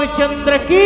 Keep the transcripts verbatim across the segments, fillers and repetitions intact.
चंद्र की।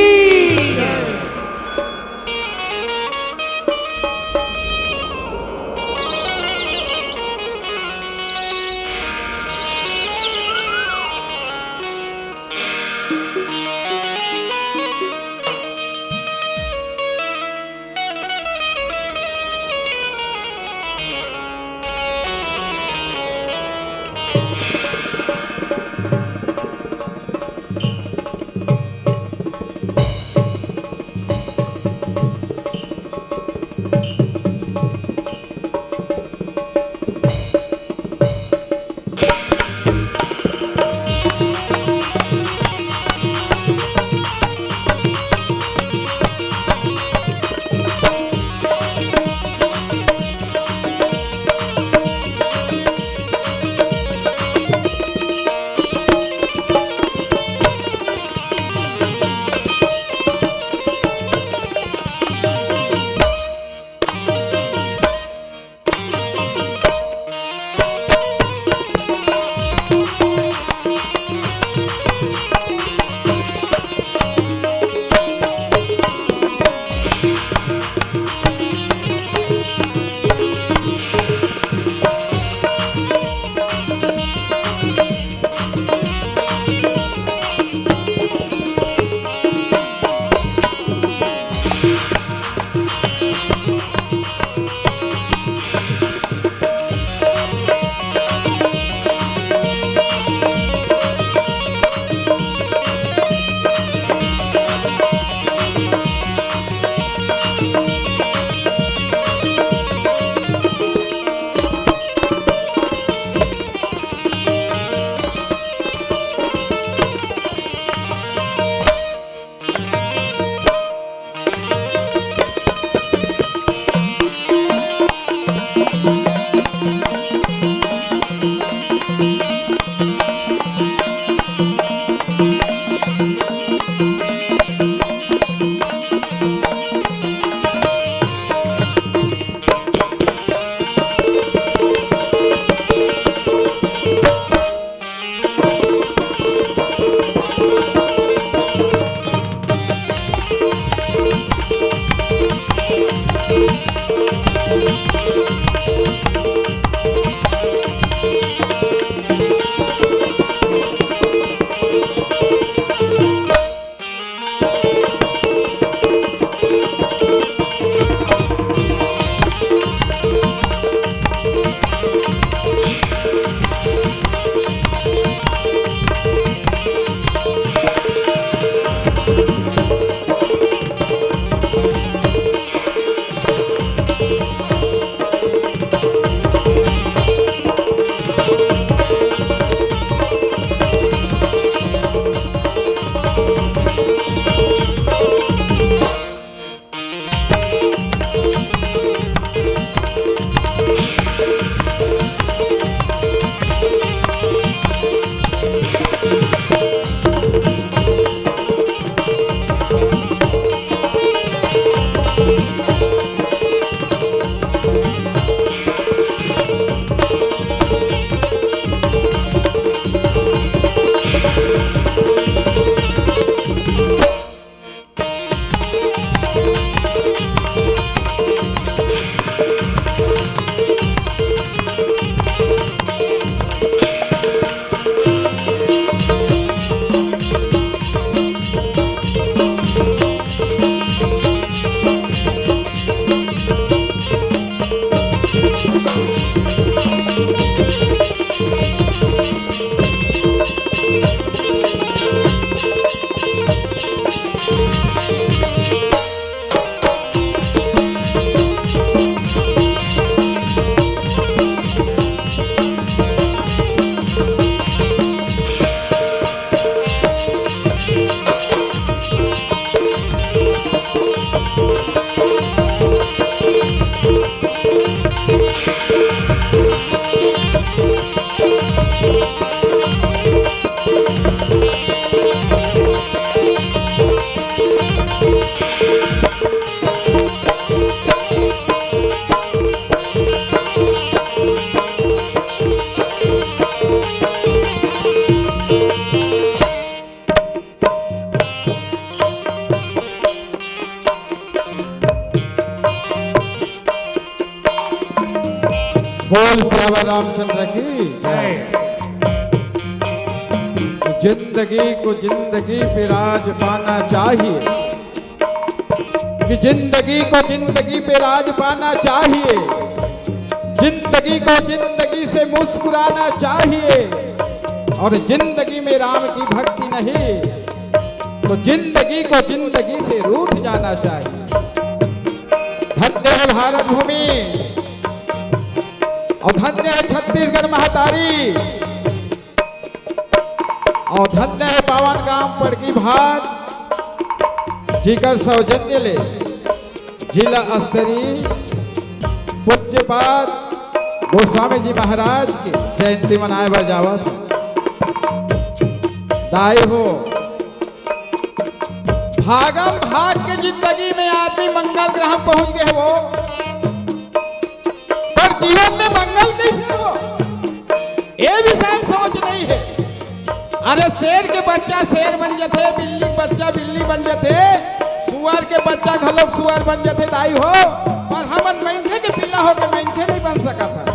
बोल सियावर रामचंद्र की जय। जिंदगी को जिंदगी पे राज पाना चाहिए, कि जिंदगी को जिंदगी पे राज पाना चाहिए, जिंदगी को जिंदगी से मुस्कुराना चाहिए, और जिंदगी में राम की भक्ति नहीं तो जिंदगी को जिंदगी से रूठ जाना चाहिए। धन्य है भारत भूमि और धन्य है छत्तीसगढ़ महतारी और धन्य है पावन गांव पड़की भाट, जिकर सौजन्य ले जिला स्तरीय पूज्यपाद गोस्वामी जी महाराज के जयंती मनाए बर जावत हे। दाई हो, भागम भाग के जिंदगी में आदमी मंगल ग्रह पहुंच गए हो, पर जीवन में मंगल कैसे हो, ये विषय में सोच नहीं है। अरे, शेर के बच्चा शेर बन जथे, बिल्ली के बच्चा बिल्ली बन जथे, सुअर के बच्चा घलोक सुअर बन जथे दाई हो, पर हमन मनखे के पिल्ला होके मनखे नहीं बन सकत हन।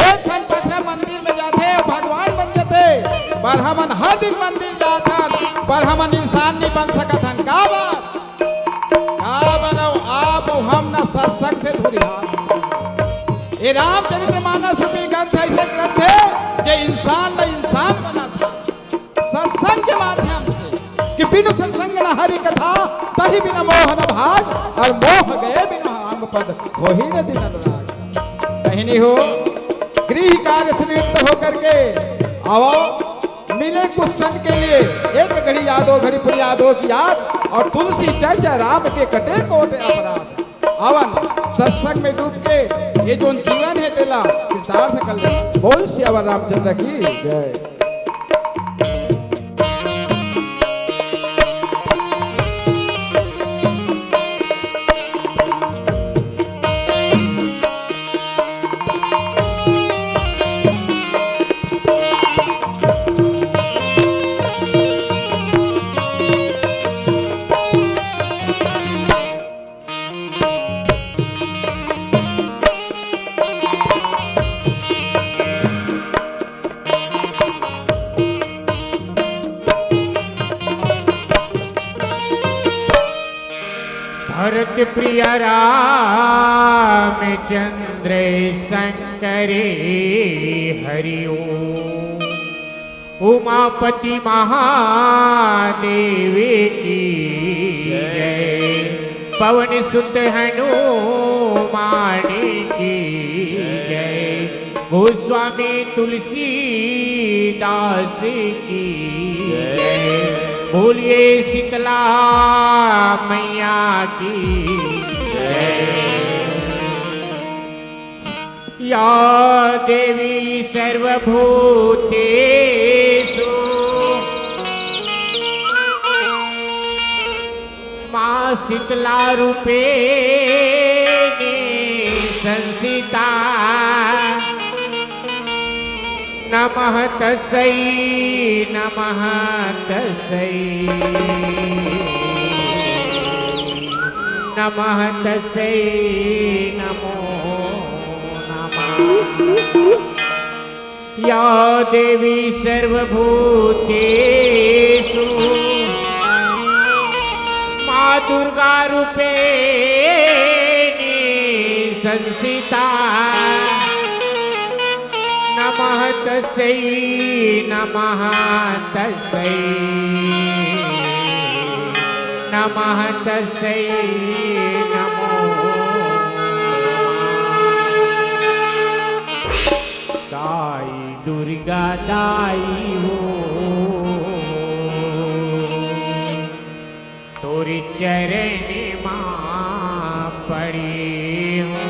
एक ठन पथरा मंदिर में जाथे, भगवान बन जथे, पर हमन हर दिन मंदिर जाथन, पर हमन इंसान नहीं बन सकत हन। काबर? काबर? आप अउ हम ना सत्संग से धुरिहा। ये रामचरित मानस रूपी ग्रंथ ऐसे ग्रंथ है, जो इंसान ला इंसान बनाथे। सत्संग के माध्यम से, कि बिनु सत्संग न हरि कथा, तहि बिन मोह न भाग, और मोह गए बिनु राम पद, होई न दिन अनुराग। बहिनी हो, गृह कार्य से निवृत्त होकर के आओ, मिले कुछ क्षण के लिए, एक घड़ी या दो घड़ी पुन या दो की याद, और तुलसी चर्चा राम के कटे कोट अपराध। आवन सत्संग में डूब के ये जोन जीवन है तेला कृतार्थ कर ले। बोल सियावर रामचंद्र की जय। भरत प्रिय रामचंद्र शंकर हरि ओम। उमापति महादेव की जय। पवन सुत हनुमान की जय। गोस्वामी तुलसीदास की जय। बोलिए शीतला मैया की जय। या देवी सर्वभूतेषु माँ शीतला रूपेण संस्थिता। नमः तस्यै, नमः तस्यै, नमः तस्यै, नमो नमः। या देवी सर्वभूतेषु माँ दुर्गा रूपेण संस्थिता। नमः तस्यै, नमः तस्यै, नमः तस्यै, नमो नमः। दाई दुर्गा दाई हो, तोरे चरण मा पड़े हों।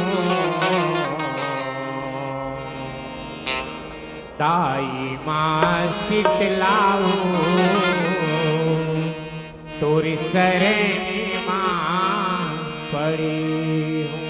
दाई माँ शीतला हो, तोरे शरण मा पड़े हों।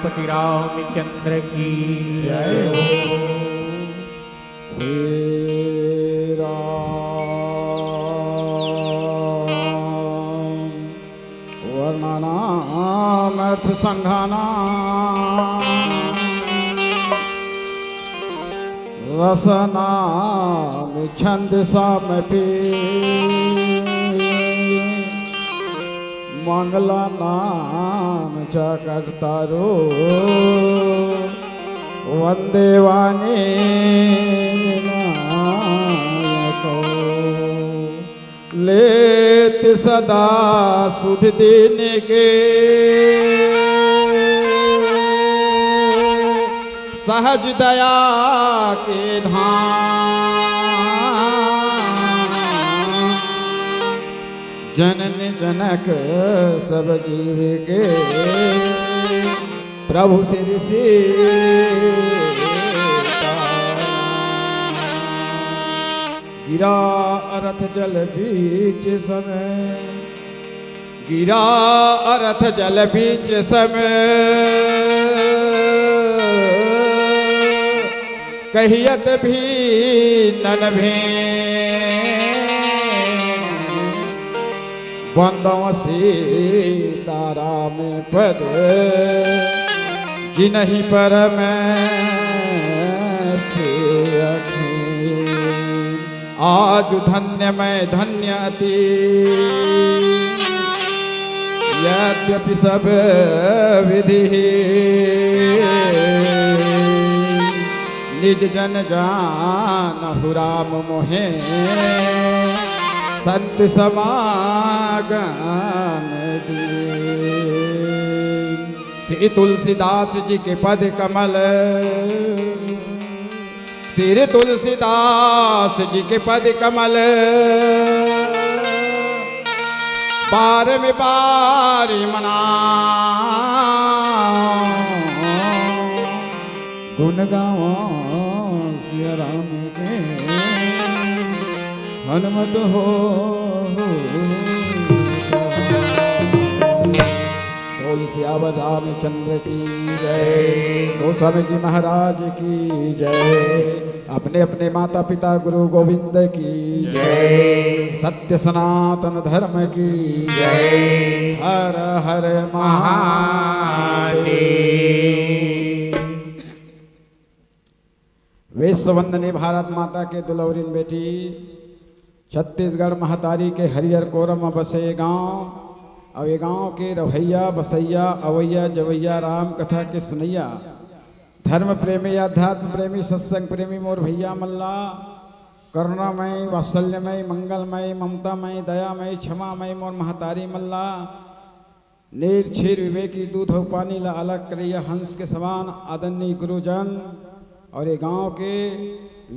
पति रामचंद्र की जय हो। श्री राम वर्णनामथ संघानाम रसनाम छंदसामपि मंगलानाम च कर्तारो वंदे वाणी विनायको। लेत सदा सुध दीन के सहज दया के धाम। जनन जनक सब जीव के प्रभु श्री सीता। गिरा अरथ जल बीच सम, गिरा अरथ जल बीच सम, कहियत भी नन भें। बंदव सीताराम पद, जिनहि परम सुख। आज धन्य मैं धन्य अति, यद्यपि सब विधि। निज जन जानहु राम मोहे, संत समागम दीन। श्री तुलसीदास जी के पद कमल, श्री तुलसीदास जी के पद कमल, बार में बार मना। गुण गावो सिया राम के, हनुमत हो। बोल सियावर रामचंद्र की जय, गोस्वामी जी महाराज की जय, अपने अपने माता पिता गुरु गोविंद की जय, सत्य सनातन धर्म की जय। हर हर महादेव। विश्व वंदनी भारत माता के दुलौरिन बेटी, छत्तीसगढ़ महतारी के हरियर कोरम म बसे ये गांव, अउ ये गांव के रहइया, बसइया, अवइया, जवइया राम कथा के सुनइया, धर्म प्रेमी, अध्यात्म प्रेमी, सत्संग प्रेमी मोर भइया मन ला करुणामय, वात्सल्यमय, मंगलमय, ममतामय, दयामय, क्षमामय मोर महतारी मन ला नीर क्षीर विवेकी दूध अउ पानी ला अलग करइया हंस के समान आदरणीय गुरुजन अउ ये गांव के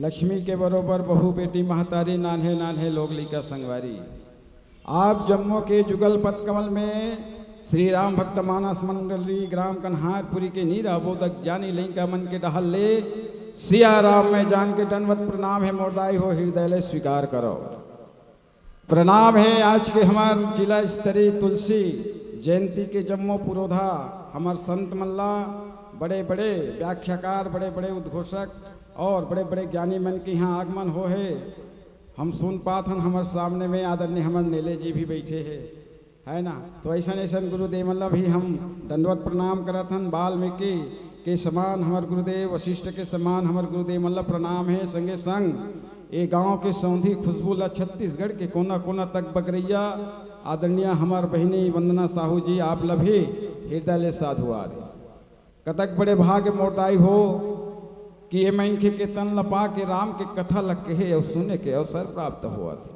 लक्ष्मी के बरोबर बहू बेटी महतारी नान्हे नान्हे लोग लइका संगवारी, आप जम्मो के जुगल पदकमल में श्री राम भक्त मानस मंडली ग्राम कन्हारपुरी के नीरा बोधक ज्ञानी लइका मन के डहर ले सिया राम में जान के दंडवत प्रणाम हे मोर दाई हो, हृदय ले स्वीकार करो। प्रणाम हे आज के हमर जिला स्तरीय तुलसी जयंती के जम्मो पुरोधा, हमर संत मन ला, बड़े-बड़े व्याख्याकार, बड़े-बड़े उद्घोषक और बड़े-बड़े ज्ञानी मन के यहाँ आगमन हो हे। हम सुन पात हन, हमर सामने में आदरणीय हमर नेले जी भी बैठे हे, है ना? तो ऐसन ऐसन गुरुदेव मन ला भी हम दंडवत प्रणाम करत हन। वाल्मीकि के समान हमर गुरुदेव, वशिष्ठ के समान हमर गुरुदेव मन ला प्रणाम हे। संगे संग ए गांव के सौंधी खुशबू ला छत्तीसगढ़ के कोना कोना तक बगरैया आदरणीय हमर बहिनी वंदना साहू जी, आप ला भी हृदय ले साधुवाद। कतक बड़े भाग्य मोर दाई हो कि ए मनखे के तन ला पा के राम के कथा ला कहे अउ सुने के अवसर प्राप्त होवत हे।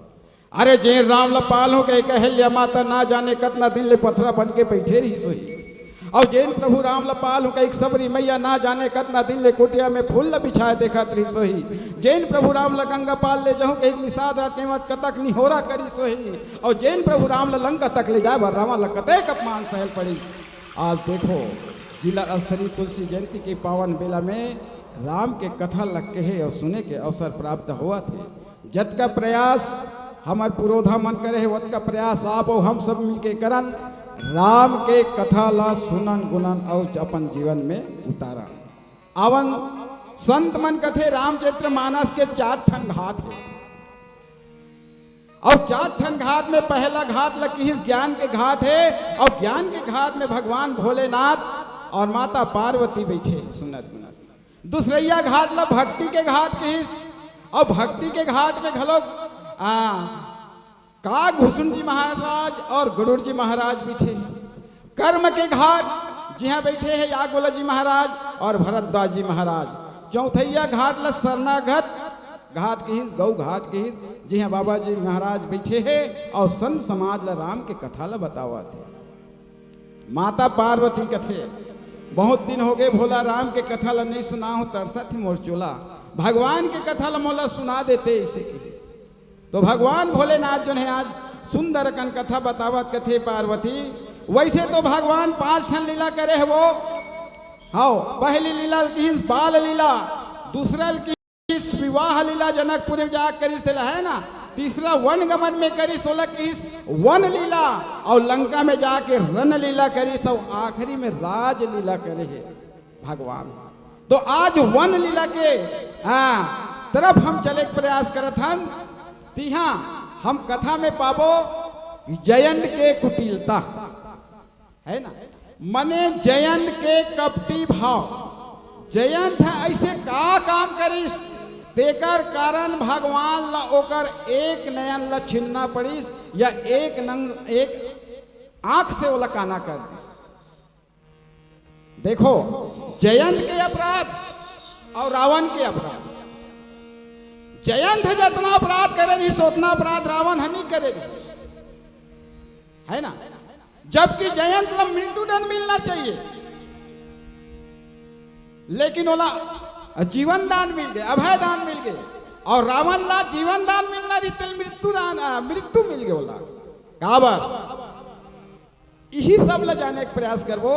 अरे जेन राम ल पाल हूँ कहिके अहल्या माता ना जाने कतना दिन ले पथरा बन के बइठे रहिस होही। अउ जेन प्रभु राम ल पाल हूँ कहिके सबरी मइया ना जाने कतना दिन ले कुटिया में फूल ल बिछाए देखत रहिस होही। जेन प्रभु राम ल गंगा पार ले जहूँ कहिके निषाद रात के मत कतक निहोरा करिस होही। अउ जेन प्रभु राम ल लंका तक ले जाए बर रावण ल कतेक अपमान सहल पड़िस। आज देखो, जिला स्तरीय तुलसी जयंती के पावन बेला में राम के कथा ल कहे अउ सुने के अवसर प्राप्त होवत हे। जतका प्रयास हमर पुरोधा मन करे हे, ओतका प्रयास आप अउ हम सब मिलके करन। राम के कथा ला सुनन गुनन अउ अपन जीवन में उतारन। आवन, संत मन कथे रामचरित्र मानस के चार ठन घाट हे। अउ चार ठन घाट में पहला घाट ल किहिस ज्ञान के घाट हे, अउ ज्ञान के घाट में भगवान भोलेनाथ अउ माता पार्वती बइठे सुनत गुनत। दूसरइया घाट ल भक्ति के घाट किहिस, अउ भक्ति के घाट में घलो, आ, का घुसुन जी महाराज अउ गरुड़ जी महाराज बइठे। कर्म के घाट जिहां बइठे हे यागोला जी महाराज अउ भरद्वाज जी महाराज। चौथइया घाट ल शरणागत घाट किहिस, गौ घाट किहिस, जिहां बाबा जी महाराज बइठे हे अउ संत समाज ल राम के कथा ल बतावत हे। माता पार्वती कथे, बहुत दिन होगे भोला राम के कथा ल नइ सुनाहूं, तरसत हे मोर चोला, भगवान के कथा ल मोला सुना देते, अइसे किहिस। तो भगवान भोलेनाथ जोन हे आज सुंदर अकन कथा बतावत कथे, पार्वती, वइसे तो भगवान पांच ठन लीला करे हे वो। हव, पहली लीला ल किहिस बाल लीला, दूसरा ल किहिस विवाह लीला, जनकपुर में जाके करिस तेला, हे ना, तीसरा वन गमन में करिस, ओला किहिस वन लीला, अउ लंका में जाके रण लीला करिस, अउ आखिरी में राज लीला करे हे भगवान। तो आज वन लीला के, हाँ, तरफ हम चले के प्रयास करत हन। तिहां हम कथा में पाबो जयंत के कुटिलता, हे ना, मने जयंत के कपटी भाव। जयंत ह अइसे का काम करिस, तेकर कारण भगवान ला ओकर एक नयन ला छीनना पड़िस, या एक नंग, एक आंख से ओला काना कर दिस। देखो, जयंत के अपराध अउ रावण के अपराध। जयंत ह जतना अपराध करे रहिस, ओतना अपराध रावण ह नइ करे रहिस, हे ना? जबकि जयंत ला मृत्युदंड मिलना चाहिए, लेकिन ओला जीवन दान मिल गे, अभय दान मिल गे, अउ रावण ला जीवन दान मिलना रहिस, तेला मृत्यु दान, आ, मृत्यु मिल गे ओला। काबर? इही सब ला जाने के प्रयास करबो।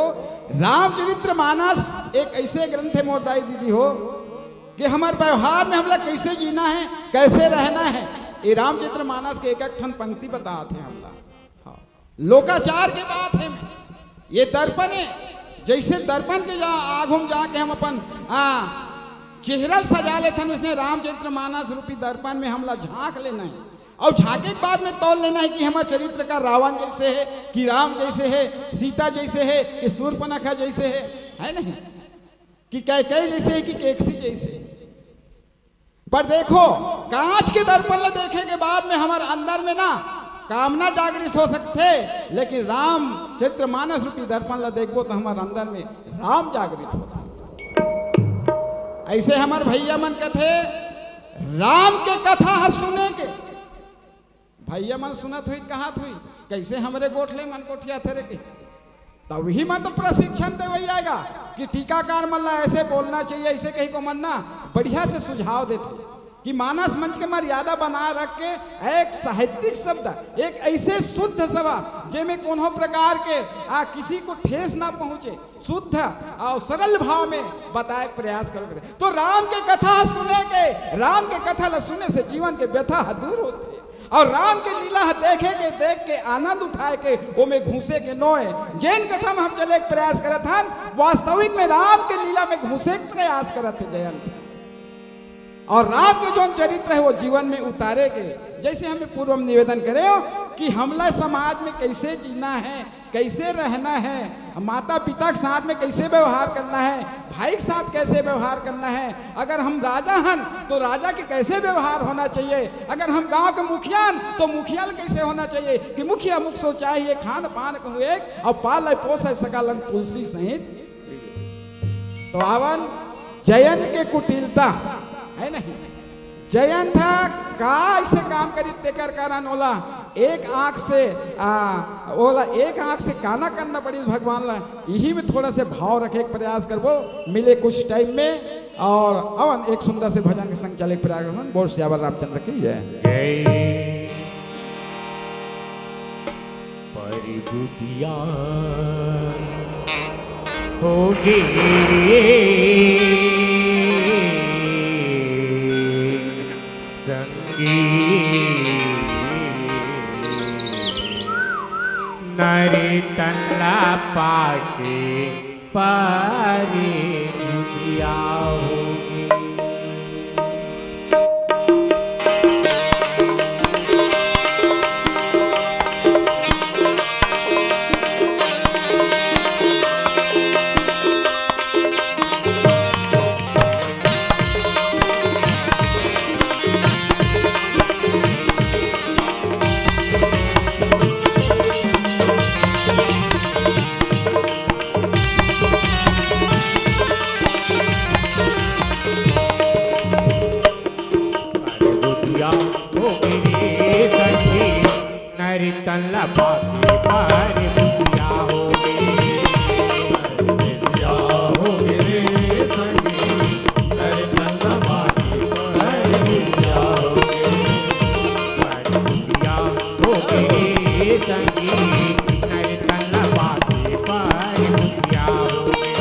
रामचरित्र मानस एक अइसे ग्रंथ हे मोर दाई दीदी हो, कि हमर व्यवहार में हमला कइसे जीना हे, कइसे रहना हे, ये रामचरित्र मानस के एक एक ठन पंक्ति बतात हे हमला। हाँ। लोकाचार के बात हे, ये दर्पण हे, जइसे दर्पण के जा, आगू में जाके हम अपन, आ, चेहरा ल सजा लेथन, वइसने रामचरित्र मानस रूपी दर्पण में हमला झांक लेना हे। अउ झांके के बाद में तौल लेना हे कि हमर चरित्र का रावण जइसे हे, कि राम जइसे हे, सीता जइसे हे, कि शूर्पणखा जइसे हे, हे नहीं? कि कैकेयी जइसे हे, कि केकसी जइसे हे। पर देखो, कांच के दर्पण ल देखे के बाद में हमर अंदर में ना कामना जागृत हो सकथे, लेकिन रामचरित्र मानस रूपी दर्पण ल देखबो त हमर अंदर में राम जागृत होथे। अइसे हमर भइया मन कथे, राम के कथा ह सुने के, भइया मन सुनत होही, कहत होही, कइसे हमरे गोठ ले मन गोठियाथे रे के। तब ही मन तो प्रशिक्षण देवई आएगा कि टीकाकार मन ला ऐसे बोलना चाहिए, ऐसे कहीं को मन ना बढ़िया से सुझाव देथे कि मानस मंच के मर्यादा बनाए रख के एक साहित्यिक शब्द, एक ऐसे शुद्ध शब्द, जेमे कोनो प्रकार के, आ, किसी को ठेस ना पहुंचे, शुद्ध अउ सरल भाव में बताए के प्रयास करत रहे। तो राम के कथा सुने के, राम के कथा ला सुने से जीवन के व्यथा ह दूर होथे। अउ राम के लीला ह देखे के, देख के आनंद उठाए के, ओमे घुसे के नोय। जेन कथा में हम चले के प्रयास करत हन, वास्तविक में राम के लीला में घुसे के प्रयास करत हे जयंत। अउ राम के जोन चरित्र हे, वो जीवन में उतारे के, जइसे हमें पूर्व में निवेदन करे हो कि हमला समाज में कइसे जीना हे, कइसे रहना हे, माता पिता के साथ में कइसे व्यवहार करना हे, भाई के साथ कइसे व्यवहार करना हे, अगर हम राजा हन तो राजा के कइसे व्यवहार होना चाहिए, अगर हम गांव के मुखिया हन तो मुखिया ल कइसे होना चाहिए कि मुखिया मुख सो चाहिए, खान पान कहूँ एक, अउ पालय पोसय सकल अंग तुलसी सहित। तो आवन जयंत के कुटिलता, हे नहीं? जयंत ह का अइसे काम करिस, तेकर कारण ओला एक आंख से, आ, ओला एक आंख से काना करना पड़िस भगवान ला। इही में थोड़ा से भाव रखे के प्रयास करबो, मिले कुछ टाइम में। अउ आवन एक सुंदर से भजन के संग चले के प्रयास करबो। बोल सियावर रामचंद्र की जय। जय। परबुधिया होगे संगी। नरे तन ला पाके परे दुखिया होगे। नरी तन ला पाके परे दुखिया होगे। दुखिया होगे रे संगी, नरी तन ला पाके परे दुखिया होगे। परे दुखिया होगे रे संगी, नरी तन ला पाके परे दुखिया होगे।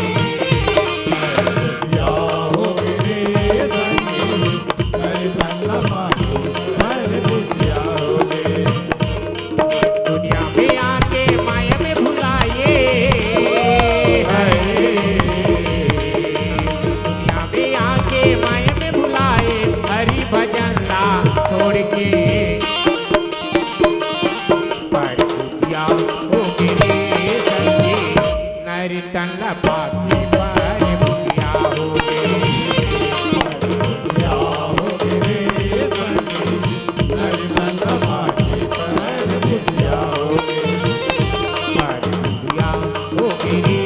दुखिया होगे रे संगी, नरी तन ला पाके परे दुखिया होगे। दुनिया में आके माया में भुलाए, हाय। दुनिया में आके माया में भुलाए, हरि भजन ला छोड़ के। परे दुखिया होगे रे संगी, नरी तन ला पाके परे दुखिया होगे। दुखिया होगे रे संगी, नरी तन ला पाके परे दुखिया होगे। परे दुखिया होगे रे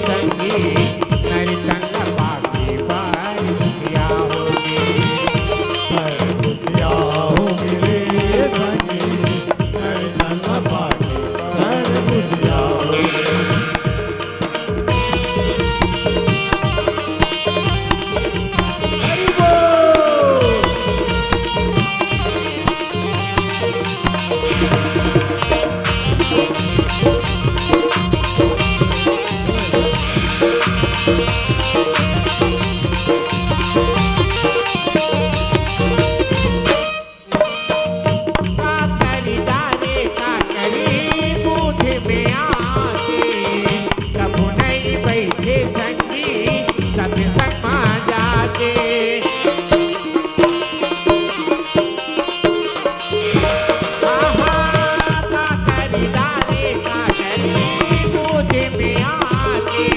संगी, नरी तन ला पाके परे दुखिया होगे। परे दुखिया होगे रे संगी, नरी तन ला पाके परे दुखिया होगे। हरि बोल। का करी दारे, का करी बूझ में आके, कभू नइ बइठे संगी, सतसंग मा जाके। आहा, का करी दारे, का करी बूझ में आके,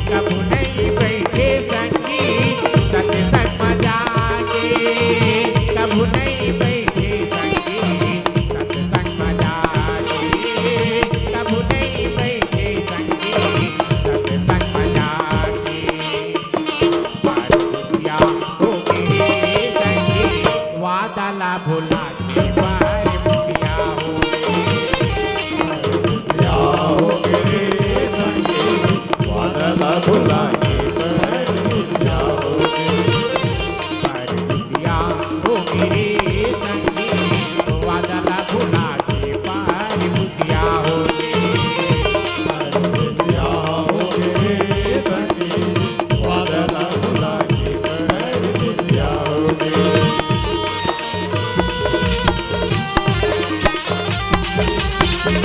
कभू नइ बइठे संगी, सतसंग मा जाके। कभू नइ बइठे संगी, सतसंग मा जाके। कभू नइ बइठे संगी, सतसंग मा जाके। परे दुखिया होगे रे संगी, वादा ला भुला के परे दुखिया होगे। दुखिया होगे रे संगी, वादा ला भुला के परे दुखिया होगे। परे दुखिया होगे रे संगी, वादा ला भुला के परे दुखिया होगे। परे दुखिया होगे रे संगी, वादा ला भुला के परे दुखिया होगे।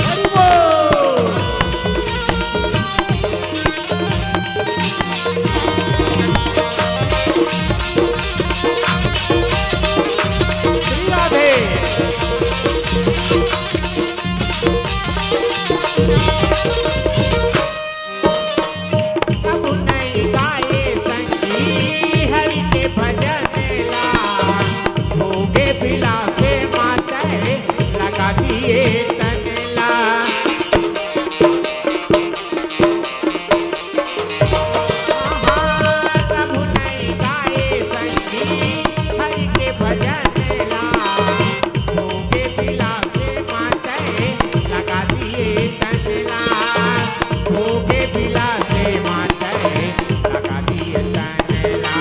हरि बोल। श्री राधे। कभू नइ गाए संगी हरि के भजन ला, भोगे बिलासे मा तैं लगा दिए तन ला। आहा, कभू नइ गाए संगी हरि के भजन ला, भोगे बिलासे मा तैं लगा दिए तन ला। भोगे बिलासे मा तैं लगा दिए तन ला।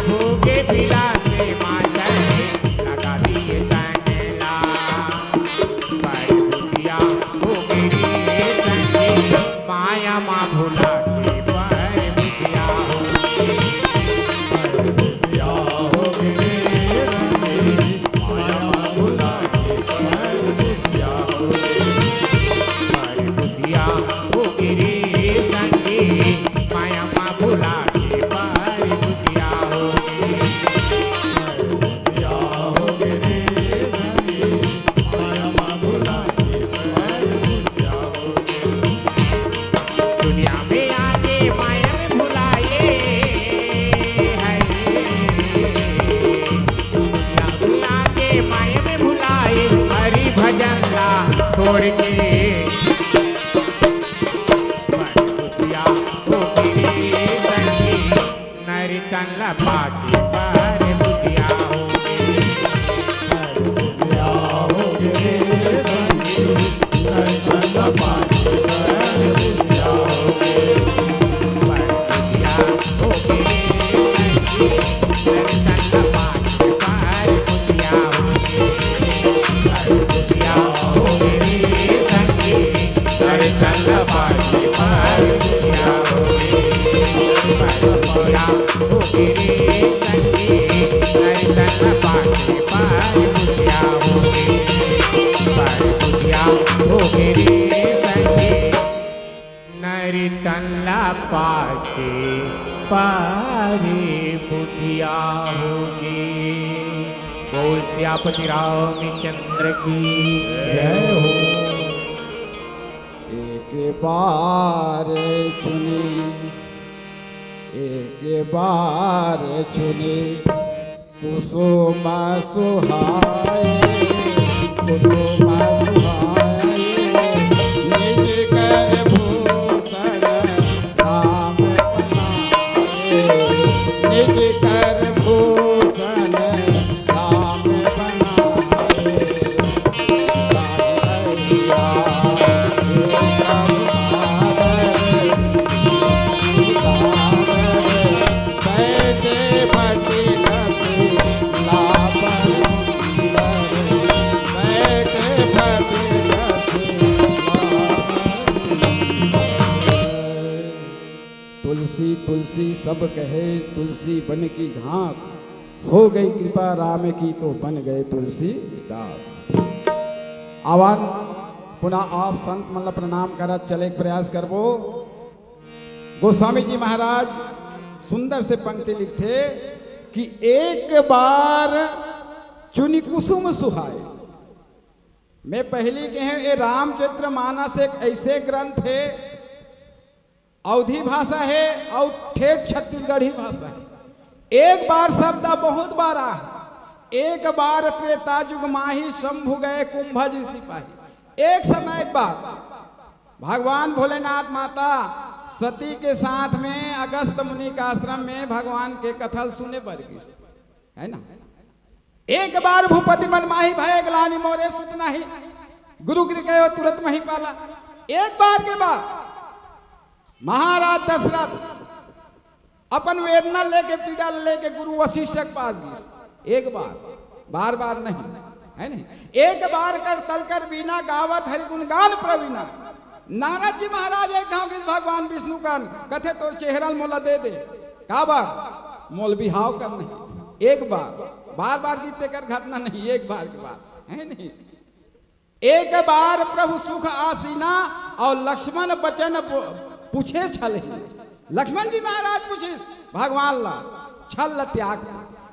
भोगे बिलासे मा तैं लगा दिए तन ला। परे दुखिया होगे रे संगी, माया मा भुला के परे दुखिया होगे। परे दुखिया होगे रे संगी, माया मा भुला के परे दुखिया होगे। दुनिया में आके माया में भुलाए, हाय। दुनिया में आके माया में भुलाए, हरि भजन ला छोड़ के। दुनिया हो गिरी संगी, नर तन ला पाके पर बुधिया हो गे। नर तन ला पाके पारे बुधिया हो गे। बोल सियापति रामचंद्र की जय हो। एक बार चुनी, एक बार चुनी, कुसुम सुहाए, कुसुम सुहाए, निज कर भूषण राम बनाए, निज कर भूषण राम बनाए। तुलसी तुलसी सब कहे, तुलसी बन की घास, हो गई कृपा राम की तो बन गए तुलसीदास। आवन पुनः आप संत मन ला प्रणाम करत चले के प्रयास करबो। गोस्वामी जी महाराज सुंदर से पंक्ति लिखथे कि एक बार चुनी कुसुम सुहाए। मैं पहली कहे, ये रामचरित मानस एक ऐसे ग्रंथ हे, अवधी भाषा हे अउ ठेठ छत्तीसगढ़ी भाषा हे। एक बार शब्द बहुत बार आहे। एक बार त्रेता युग माही शंभु गए कुंभज सिपाही। एक समय एक बार भगवान भोलेनाथ माता सती के साथ में अगस्त मुनि के आश्रम में भगवान के कथा ल सुने बर गिस, है ना? एक बार भूपति मन माही भय, ग्लानि मोरे सुत नाही, गुरु गिर गयो तुरत मही पाला। एक बार के बाद महाराज दशरथ अपन वेदना लेके, पीड़ा लेके गुरु वशिष्ठ के पास गिस। एक बार, बार बार नहीं, है नहीं? एक बार कर तलकर बीना, गावत हरि गुण गान प्रवीणा। नारद जी महाराज एक घांव गिस भगवान विष्णु कन, कथे तोर चेहरा ल मोला दे दे। काबर? मोल बिहाव कर नहीं। एक बार, बार बार जी तेकर घटना नहीं, एक बार के बात, है नहीं? एक बार प्रभु सुख आसीना अउ लक्ष्मण बचन पु-, पूछे छल ही। लक्ष्मण जी महाराज पूछिस भगवान ला, छल ला त्याग।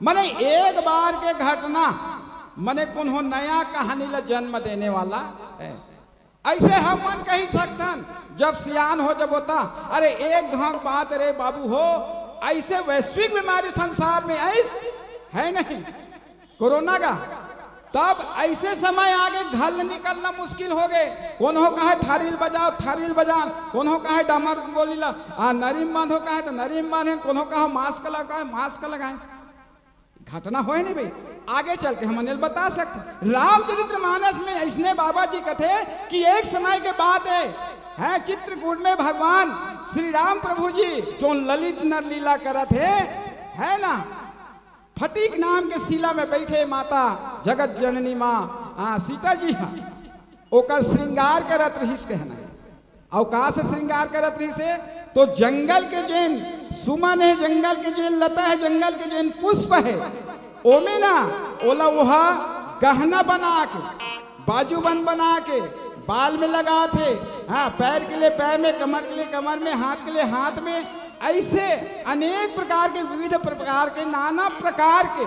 मने एक बार के घटना, मने कोनो नया कहानी ला जन्म देने वाला है। ऐसे हमन कहि सकथन, जब सियान हो जबो त, अरे एक घांव बात रे बाबू हो, ऐसे वैश्विक बीमारी संसार में आइस, है नहीं? कोरोना का। तब ऐसे समय आगे, घर ले निकलना मुश्किल हो गए। कोनो कहे थारी ल बजाव, थारी ल बजान, कोनो कहे डमर गोली ला, आ, नरी म बांधो कहे त नरी म बांधे, कोनो कहे mask लगाए, mask लगाए। घटना होय नहीं भाई, आगे चल के हमन ल बता सकते। रामचरित मानस में ऐसने बाबा जी कथे कि एक समय के बात है, है चित्रकूट में भगवान श्री राम प्रभु जी जो ललित नर लीला करत हे, है ना, फटीक नाम के शिला में बैठे माता जगत जननी माँ, आ, सीता जी हा, ओकर श्रृंगार करत रहिस कहना हे। अउ का से श्रृंगार करत रहिस हे? तो जंगल के जेन सुमन हे, जंगल के जेन लता हे, जंगल के जेन पुष्प हे, ओमे ना ओला ओहा गहना बना के, बाजूबंद बना के, बाल में लगात हे, हाँ, पैर के लिए पैर में, कमर के लिए कमर में, हाथ के लिए हाथ में, ऐसे अनेक प्रकार के, विविध प्रकार के, नाना प्रकार के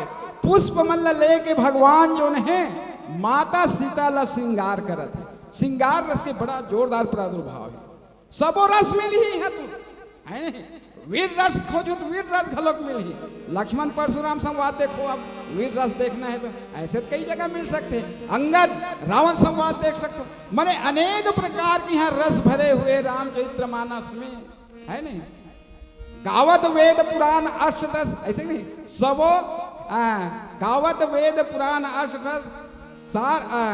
पुष्प मन ल लेके भगवान जोन हे, माता सीता ला श्रृंगार करत हे। श्रृंगार रस के बड़ा जोरदार प्रादुर्भाव हे। सबो रस मिलही इहाँ तुमन, हे नहीं? वीर रस खोजहू त वीर रस घलोक मिलही। लक्ष्मण परशुराम संवाद देखो, अब वीर रस देखना हे त अइसे त कई जगह मिल सकथे। अंगद रावण संवाद देख सकथो, माने अनेक प्रकार के इहाँ रस भरे हुए रामचरित्र मानस में, हे नहीं? गावत वेद पुराण अष्टदस, अइसे नहीं, सबो, आ, गावत वेद पुराण अष्टदस सार, आ,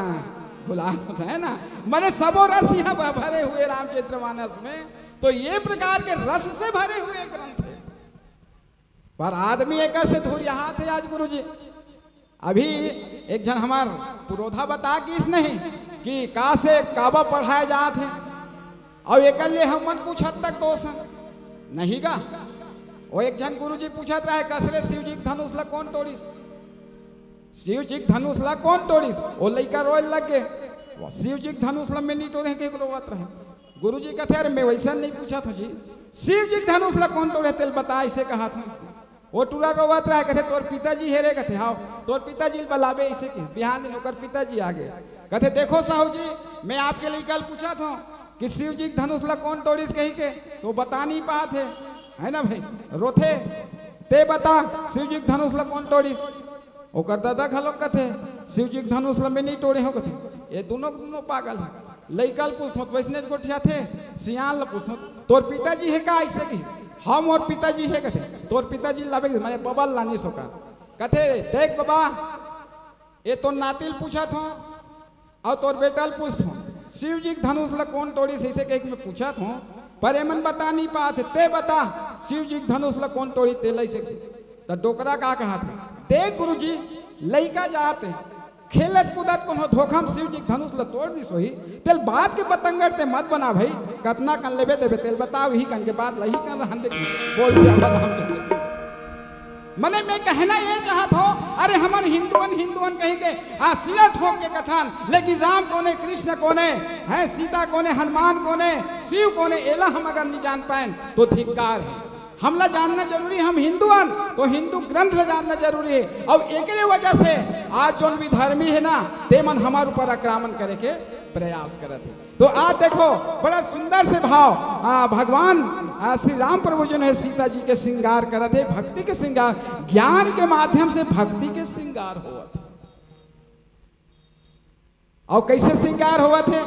गुलाब होता है ना, माने सबो रस इहाँ भ-, भरे हुए रामचरित्र मानस में। तो ये प्रकार के रस से भरे हुए ग्रंथ हे, पर आदमी एकर से धुरियात हे आज गुरुजी। अभी एक झन हमर पुरोधा बता गिस नहीं कि का से काबा पढ़ाए जात हे, अउ एकर ले हमन कुछ हद तक दोष हन, नहीं गा? ओ एक झन गुरुजी पूछत रहे, "कस रे शिव जी के धनुष ला कोन टोड़िस? शिव जी के धनुष ला कोन टोड़िस?" ओ लइका रोए लग गे, "वो शिव जी के धनुष ला मैं नहीं टोड़े," कहिके रोवत रहे। गुरुजी कथे, "अरे मैं वइसन नहीं पूछत हँव जी, शिव जी के धनुष ला कोन टोड़े तेला बता," अइसे कहत हँव। ओ टूरा रोवत रहे, कथे, "तोर पिताजी हे रे?" कथे, "हव।" "तोर पिताजी ल बलाबे," अइसे कहिस। बिहान दिन ओकर पिताजी आ गे। कथे, "देखो साहू जी, मैं आपके लइका ल पूछत हँव कि शिव जी के धनुष ला कोन टोड़िस कहिके, त ओ बता नहीं पात हे, हे ना भाई, रोथे। ते बता, शिव जी के धनुष ला कोन टोड़िस?" ओकर ददा घलोक कथे, "शिव जी के धनुष ला मैं नहीं टोड़े हँव," कथे। ये दूनों के दूनों पागल हे। लइका ल पूछथों त वइसने गोठियाथे, सियान ल पूछथों, "तोर पिताजी हे का?" अइसे कहिस। "हव, मोर पिताजी हे," कथे। "तोर पिताजी ल लाबे," माने बबा ल लानिस ओकर। कथे, "देख बबा, ये तोर नाती ल पूछत हँव अउ तोर बेटा ल पूछत हँव, शिव जी के धनुष ल कोन टोड़िस अइसे कहिके मैं पूछत हँव, पर एमन बता नहीं पात हे। ते बता, शिव जी के धनुष ल कोन टोड़िस तेला," अइसे कहिस। त डोकरा का कहत हे, "देख गुरुजी, लइका जात हे, खेलत कूदत कोनो धोखा म शिव जी के धनुष ल तोड़ दिस होही, तेला बात के बतंगड़ ते मत बना भई, कतना कन लेबे देबे तेला बता, उही कन के बात ल इही कन रहन दे।" बोल सियावर रामचंद्र। माने मैं कहना ये चाहत हँव, अरे हमन हिंदुवन, हिंदुवन कहिके आ सिरा ठोक के कथन, लेकिन राम कोने, कृष्ण कोने, हे सीता कोने, हनुमान कोने, शिव कोने, एला हम अगर नहीं जान पाएन तो धिक्कार हे। हमला जानना जरूरी, हम हिंदू हन, तो हिंदू ग्रंथ ला जानना जरूरी हे। अउ एकरे वजह से आज जोन विधर्मी हे ना, ते मन हमर ऊपर आक्रमण करे के प्रयास करत हे। तो आज देखो, बड़ा सुंदर से भाव, आ, भगवान, आ, श्री राम प्रभु जोन हे सीता जी के श्रृंगार करत हे, भक्ति के श्रृंगार, ज्ञान के माध्यम से भक्ति के श्रृंगार होवत हे। अउ कइसे श्रृंगार होवत हे?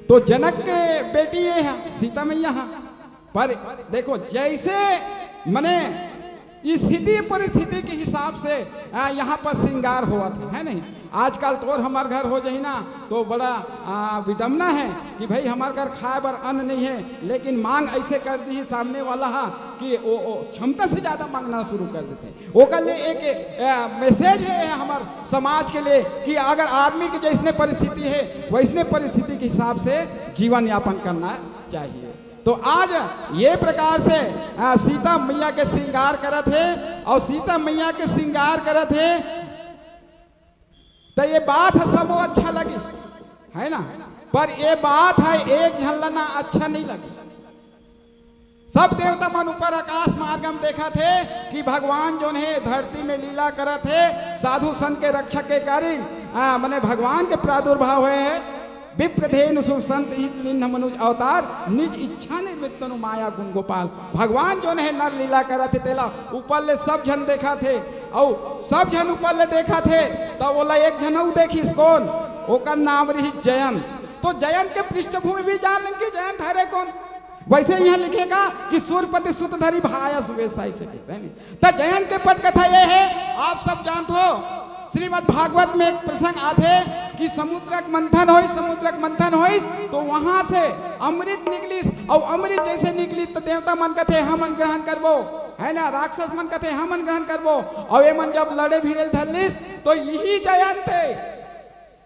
तो जनक के बेटी ये हे, सीता मैया हे। पर देखो, जइसे मने स्थिति परिस्थिति के हिसाब से, आ, यहाँ पर श्रृंगार होवत हे, हे नहीं? आजकल तोर हमर घर हो जाही ना, तो बड़ा, आ, विडम्बना हे कि भाई हमर घर खाए बर अन्न नहीं हे, लेकिन मांग अइसे कर दिही सामने वाला हा कि ओ, ओ क्षमता से ज्यादा मांगना शुरू कर देथे। ओकर ले एक, अ, message हे हमर समाज के लिए कि अगर आदमी के जइसने परिस्थिति हे, वइसने परिस्थिति के हिसाब से जीवन यापन करना चाहिए। तो आज ये प्रकार से, अ, सीता मैया के श्रृंगार करत हे अउ सीता मैया के श्रृंगार करत हे, त ये बात ह सबो अच्छा लगिस, हे ना? पर ये बात ह एक झन ला ना अच्छा नहीं लगिस। सब देवता मन ऊपर आकाश मार्ग म देखत हे कि भगवान जोन हे धरती में लीला करत हे, साधु संत के रक्षा के कारण, आ, मने भगवान के प्रादुर्भाव होए हे। विप्रधेनु सुर संत हित निन्ह मनुज अवतार, निज इच्छा निर्मित तनु माया गुण गोपाल। भगवान जोन हे नर लीला करत हे, तेला ऊपर ले सब झन देखत हे, अउ सब झन ऊपर ले देखत हे, त ओला एक झन अउ देखिस, कोन? ओकर नाम रहिस जयंत। तो जयंत के पृष्ठभूमि भी जान लेन कि जयंत हरे कोन। वइसे इहाँ लिखे का कि सूरपति सुत धरि भाया सुबेसा, अइसे कहिथे, हे नहीं? त जयंत के पटकथा ये हे, आप सब जानत हो, श्रीमद् भागवत में एक प्रसंग आथे कि समुद्रक मंथन होइस, समुद्रक मंथन होइस, तो वहाँ से अमृत निकलिस, अउ अमृत जइसे निकलिस, त देवता मन कथे, "हमन ग्रहण करबो," हे ना, राक्षस मन कथे, "हमन ग्रहण करबो," अउ एमन जब लड़े भिड़े ल धर लिस, तो इही जयंत हे,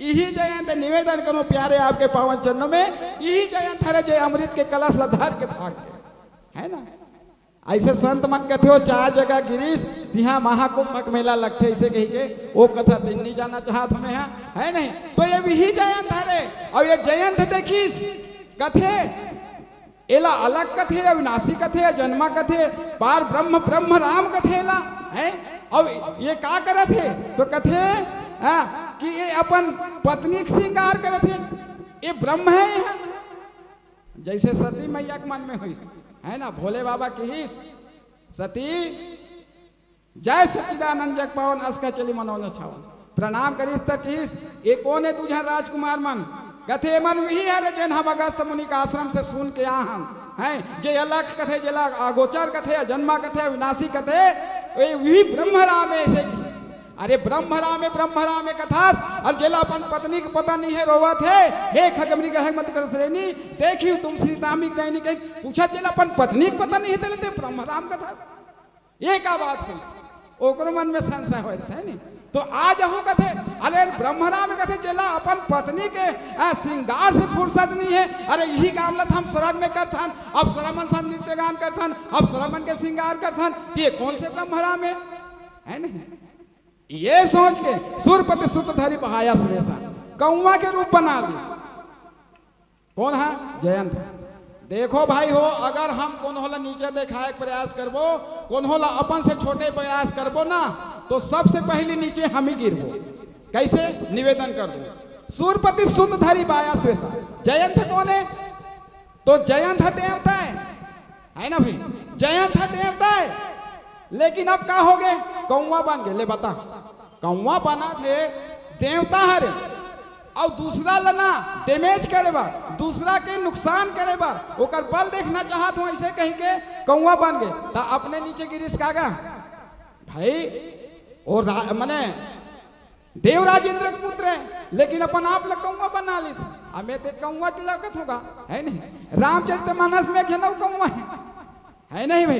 इही जयंत हे, निवेदन करूँ प्यारे आपके पावन चरणों में, इही जयंत हरे जे अमृत के कलश ला धर के भाग गे, हे ना? अइसे संत मन कथे, "ओ चार जगह गिरिस, तिहाँ महाकुंभ के मेला लगथे," अइसे कहिके, ओ कथा त नहीं जानना चाहत हँव मैं, हे नहीं? तो ये इही जयंत हरे, अउ ये जयंत देखिस, कथे, एला अलख कथे, अविनाशी कथे, अजन्मा कथे, पार ब्रह्म, ब्रह्म राम कथे एला, हैं? अउ ये का करत हे? तो कथे, हाँ, कि ये अपन पत्नी के श्रृंगार करत हे, ये ब्रह्म हे, ये ह। जैसे सती मैया के मन में होइस, है ना, भोले बाबा किहिस, सती, जय सच्चिदानंद जग पावन, अस कहि चली मनोज छावन। प्रणाम करिस त किहिस, "ए कोन ए दू झन राजकुमार मन?" कथे, "एमन उही हरे, जेन हम अगस्त मुनि के आश्रम से सुन के आ हन, हैं, जे अलख कथे, जेला अगोचर कथे, अजन्मा कथे, अविनाशी कथे, ए उही ब्रह्म राम ए," अइसे किहिस। अरे ब्रह्म राम ए, ब्रह्म राम ए कथस, अउ जेला अपन पत्नी के पता नइ हे, रोवत हे, "हे खगमृग हे मद कर श्रेणी, देखिउ तुम श्री दामी के दैनी," कहि पूछत, जेला अपन पत्नी के पता नइ हे, तेला ते ब्रह्म राम कथस। ये का बात होइस? ओकरो मन में संशय होय रहिथे, नहीं? तो आज अहू कथे, अरे ब्रह्म राम कथे, जेला अपन पत्नी के, आ, श्रृंगार से फुर्सत नइ हे। अरे इही काम ल त हम स्वर्ग में करथन, अप्सरा मन साथ नृत्य गान करथन, अप्सरा मन के श्रृंगार करथन, त ये कोन से ब्रह्म राम हे? है नहीं? ये सोच के सुरपति सुत धरि बहायस वेसा, कौवा के रूप बना लिस। कोन हा? जयंत। देखो भाई हो, अगर हम कोनो ला नीचे देखाय के प्रयास करबो, कोनो ला अपन से छोटे प्रयास करबो ना, तो सबसे पहिली नीचे हम ही गिरबो। कइसे? निवेदन कर दूं, सुरपति सुत धरि बहायस वेसा। जयंत कोन हे? तो जयंत ह देवता हे, है ना भाई? जयंत ह देवता हे, लेकिन अब का होगे? कौवा बन गे। ले बता, कौवा बनत हे, देवता हरे, अउ दूसरा ल ना damage करे बर, दूसरा के नुकसान करे बर, ओकर बल देखना चाहत हों, अइसे कहि के कौवा बन गे, त अपने नीचे गिरिस का गा भाई? ओ रा-, मने देवराज इंद्र के पुत्र हे, लेकिन अपन आप ल कौवा बना लिस। अब मैं ते कौवा लगत हों गा, है नहीं? रामचरित मानस में एक झन अउ कौवा हे, है नहीं भाई?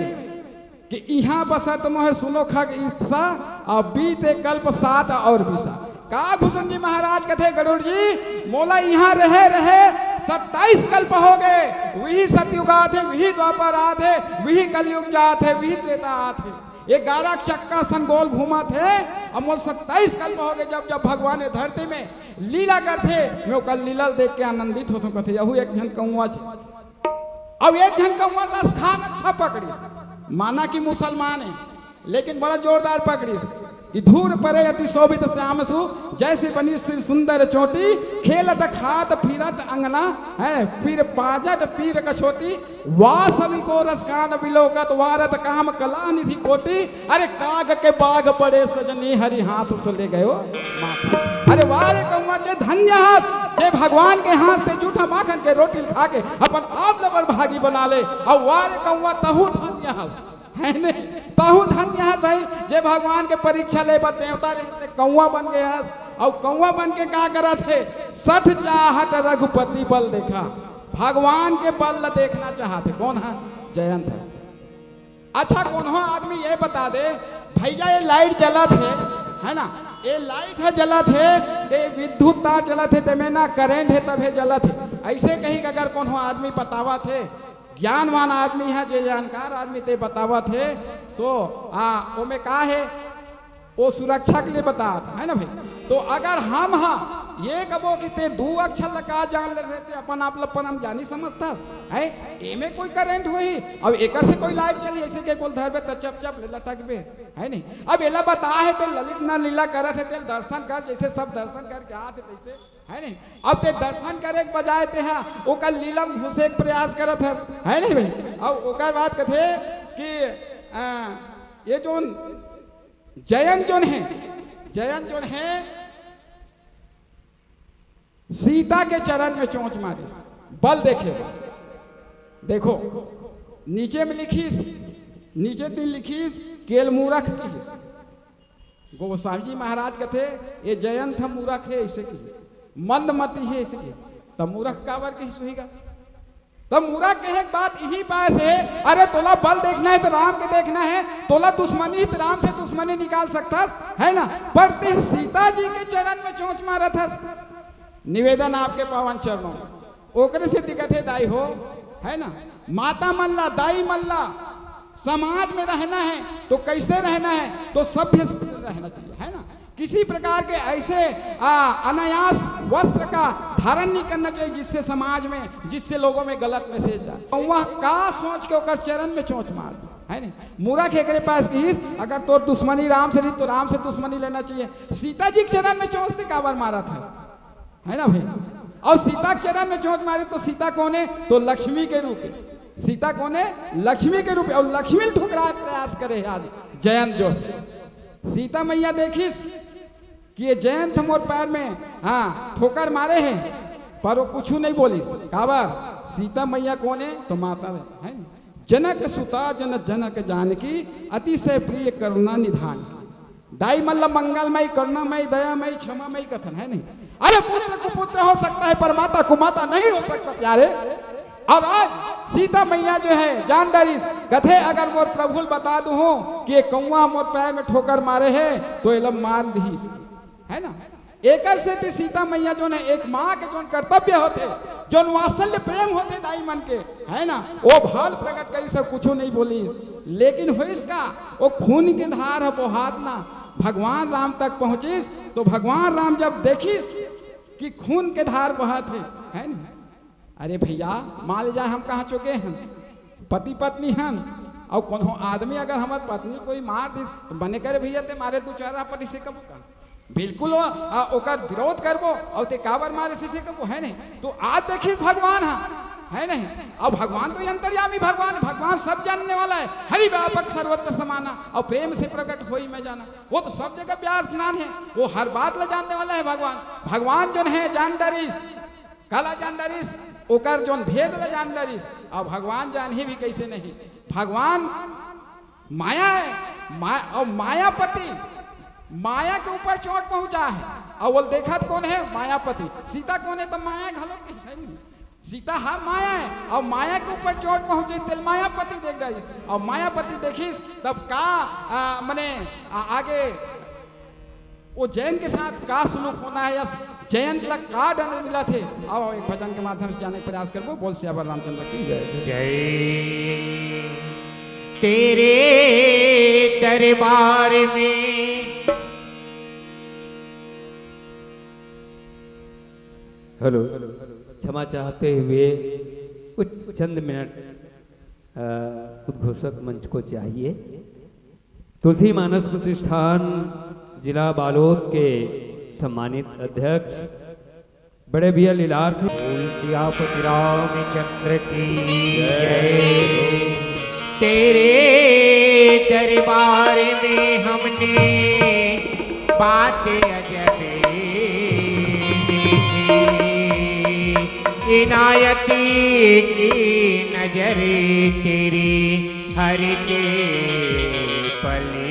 कि इहाँ बसत मोहे सुनो खग ईसा, अब बीते कल्प सात और बीसा। का भुसुंडी महाराज कथे, गरुड़ जी, मोला इहाँ रहे रहे सत्ताईस कल्प होगे, उही सतयुग आथे, उही द्वापर आथे, उही कलयुग जाथे, उही त्रेता आथे। ये गारा के चक्का सन गोल घूमत हे, अउ मोला सत्ताईस कल्प होगे, जब जब भगवान ये धरती में लीला करथे, मैं ओकर लीला ल देख के आनंदित होथों, कथे, यहू एक झन कौवा हे। अउ एक झन कौवा ल अस खान अच्छा पकड़िस, माना कि मुसलमान हे, लेकिन बड़ा जोरदार पकड़िस कि धूर परे अति शोभित श्याम सु, जैसे बनी श्री सुंदर चोटी, खेलत खात फिरत अंगना हे, फिर पाजत पीर कछोटी, वासवि गोरस कान बिलोकत, वारत काम कला निधि कोटि। अरे काग के बाग बड़े सजनी, हरि हाथ से ले गयो माखन। अरे वाह रे कौवा, जे धन्य हस, जे भगवान के हाथ से जूठा माखन के रोटी ल खा के अपन आप ल बड़ भागी बना ले। अउ वाह रे कौवा, तहू धन्य हस, है नहीं? तहू धन्य हस भाई, जे भगवान के परीक्षा ले बर देवता रहिस ते कौवा बन गे हस। अउ कौवा बन के का करत हे? सठ चाहत रघुपति बल देखा, भगवान के बल ल देखना चाहत हे। कोन ह? जयंत ह। अच्छा, कोनो आदमी ये बता दे, "भैया, ये लाइट जलत हे, है ना, ये लाइट ह जलत हे, ये विद्युत तार जलत हे, तेमे ना करंट हे, तभे जलत हे।" अइसे कहि के अगर कोनो आदमी बतावत हे, ज्ञानवान आदमी ह, जे जानकार आदमी ते बतावत हे, तो आ, ओमे का हे? ओ सुरक्षा के लिए बतात, है ना भाई? तो अगर हम हा ये कबो कि ते दू अक्षर ल का जान ले रहे, ते अपन आप ल परम ज्ञानी समझथस, है? एमे कोई करंट होही, अब एकर से कोई लाइट जली, अइसे के गोल धरबे त चप चप ले लटकबे, है नहीं? अब एला बता हे, ते ललित ना लीला करत हे, ते दर्शन कर, जइसे सब दर्शन करके आत हे तइसे, है नहीं? अब ते दर्शन करे के बजाय ते हा ओकर लीला में घुसे के प्रयास करत हस, है नहीं भाई? अब ओकर बाद कथे कि, आ, ये जोन जयंत जोन हे, जयंत जोन हे, सीता के चरण में चोंच मारिस, बल देखे बर। देखो, नीचे में लिखिस, नीचे दिन लिखिस, "केल मूरख" किहिस। गोस्वामी जी महाराज कथे, "ये जयंत ह मूरख हे," अइसे किहिस, "मंदमती हे," अइसे किहिस। त मूरख काबर किहिस होही गा? त मूरख कहे के बात इही पास हे, अरे तोला बल देखना हे त राम के देखना हे, तोला दुश्मनी हे त राम से दुश्मनी निकाल सकथस, है ना? पर ते सीता जी के चरण में चोंच मारत हस। निवेदन आपके पावन चरणों में। ओकरे से दिक्कत हे दाई हो, है ना? माता मन ला, दाई मन ला समाज में रहना हे तो कइसे रहना हे? तो सभ्य रहना चाहिए, है ना? किसी प्रकार के ऐसे, आ, अनायास वस्त्र का धारण नहीं करना चाहिए, जिससे समाज में, जिससे लोगों में गलत मैसेज जाए। तो वह का सोच के ओकर चरण में चोंच मार दिस, है नहीं? मूरख एकरे पास किहिस, अगर तोर दुश्मनी राम से रही तो राम से दुश्मनी लेना चाहिए। सीता जी के चरण में चोंच ते काबर मारत हस, है ना भाई? और सीता के चरण में चोंच मारे तो सीता कौन है? तो लक्ष्मी के रूप है। सीता कौन है? लक्ष्मी के रूप है। और लक्ष्मी ल ठुकराए के प्रयास करे है आज जयंत जो है। सीता मैया देखिस कि ये जयंत मोर पैर में, हाँ, ठोकर मारे है, पर वो कुछ नहीं बोलिस। काबर? सीता मैया कौन है? तो माता है, है ना? जनक सुता जन जनक जानकी, अतिशय प्रिय करुणा निधान। दाई मन ला मंगलमय, करुणामय, दयामय, क्षमामय कथन, है नहीं? अरे, पुत्र कुपुत्र हो सकता है, पर माता कुमाता नहीं हो सकता, प्यारे। और आज सीता मैया जो है, जान डरिस, कथे, अगर मोर प्रभु ल बता दूं कि ये कौआ मोर पैर में ठोकर मारे है, तो एला मार दिहिस, है ना? एकर सेती सीता मैया जोन है, एक माँ के जोन कर्तव्य होथे, जोन वात्सल्य प्रेम होथे दाई मन के, है ना, वो भाव प्रकट करिस, कुछू नहीं बोलिस। लेकिन होइस का, वो खून के धार ह बोहात ना भगवान राम तक पहुँचिस। तो भगवान राम जब देखिस कि खून के धार बहत हे, है ना, अरे भैया, मान ले जाए हम कहाँ चुके हन, पति पत्नी हन, और कोनो आदमी अगर हमर पत्नी कोई मार दिस, तो बने करे भैया, ते मारे दू चार पट इसे कबो का? बिल्कुल वो, आ, ओकर विरोध करबो, और ते काबर मारे इसे कबो, है नहीं? तो आज देखिस भगवान ह, है नहीं? अब भगवान तो अंतर्यामी भगवान, भगवान सब जानने वाला है। हरि व्यापक सर्वत्र समाना, और प्रेम से प्रकट होई मैं जाना। वो तो सब जगह व्याप्त नाम है, वो हर बात ला जानने वाला है भगवान। भगवान जोन है, जान डरिस, काला जान डरिस, ओकर जोन भेद ला जान डरिस। अब भगवान जानही भी कैसे नहीं? भगवान माया है, मा-, और मायापति, माया के ऊपर चोट पहुंचा है। और वो देखत कौन है? मायापति। सीता कौन है? तो माया घलो के है नहीं। सीता हर माया है, और माया के ऊपर चोट पहुंचे तेल मायापति देख डरिस। और मायापति देखिस तब का, आ, मने, आ, आगे वो जयंत के साथ का सुलूक होना है या जयंत ला का दंड मिलथे। आओ, एक भजन के माध्यम से जाने के प्रयास करबो। बोल सियावर रामचंद्र की जय। जय तेरे दरबार में। हेलो, क्षमा चाहते हुए कुछ चंद मिनट, अ, उद्घोषक मंच को चाहिए। तुलसी मानस प्रतिष्ठान जिला बालोद के सम्मानित अध्यक्ष बड़े भैया लीलार सिंह। बोल सियापति रामचंद्र की जय। तेरे दरबार में हमने बात अजब देखी, इनायती की नजर तेरी हर के पल।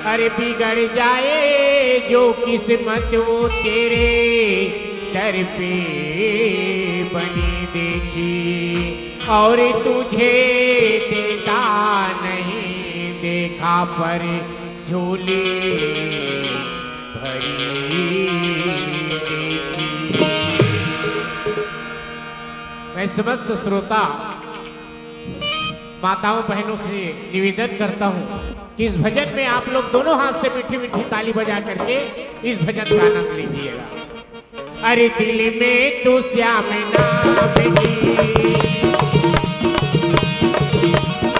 अरे बिगड़ जाए जो किस्मत, वो तेरे दर पे बनी देखी, और तुझे देता नहीं देखा, पर झोली भरी देखी। मैं समस्त श्रोता माताओं बहनों से निवेदन करता हूँ कि इस भजन में आप लोग दोनों हाथ से मीठी मीठी ताली बजा करके इस भजन का आनंद लीजिएगा। अरे दिल में तो श्याम नाम की,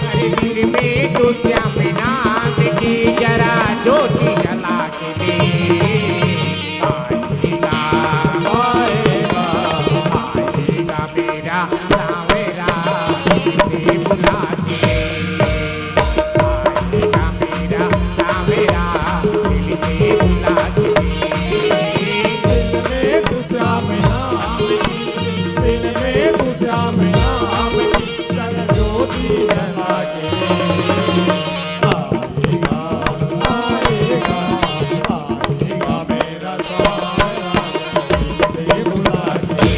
अरे दिल में तो श्याम नाम की जरा ज्योति जला के दे। आएगा, आएगा, आएगा मेरा सांवरा दिल से बुला के। आएगा मेरा सांवरा दिल से बुला के। दिल में घुसा मैं नाम की, दिल में घुसा मैं नाम की, जरा ज्योति जला के। आएगा, आएगा, आएगा मेरा सांवरा दिल से बुला के।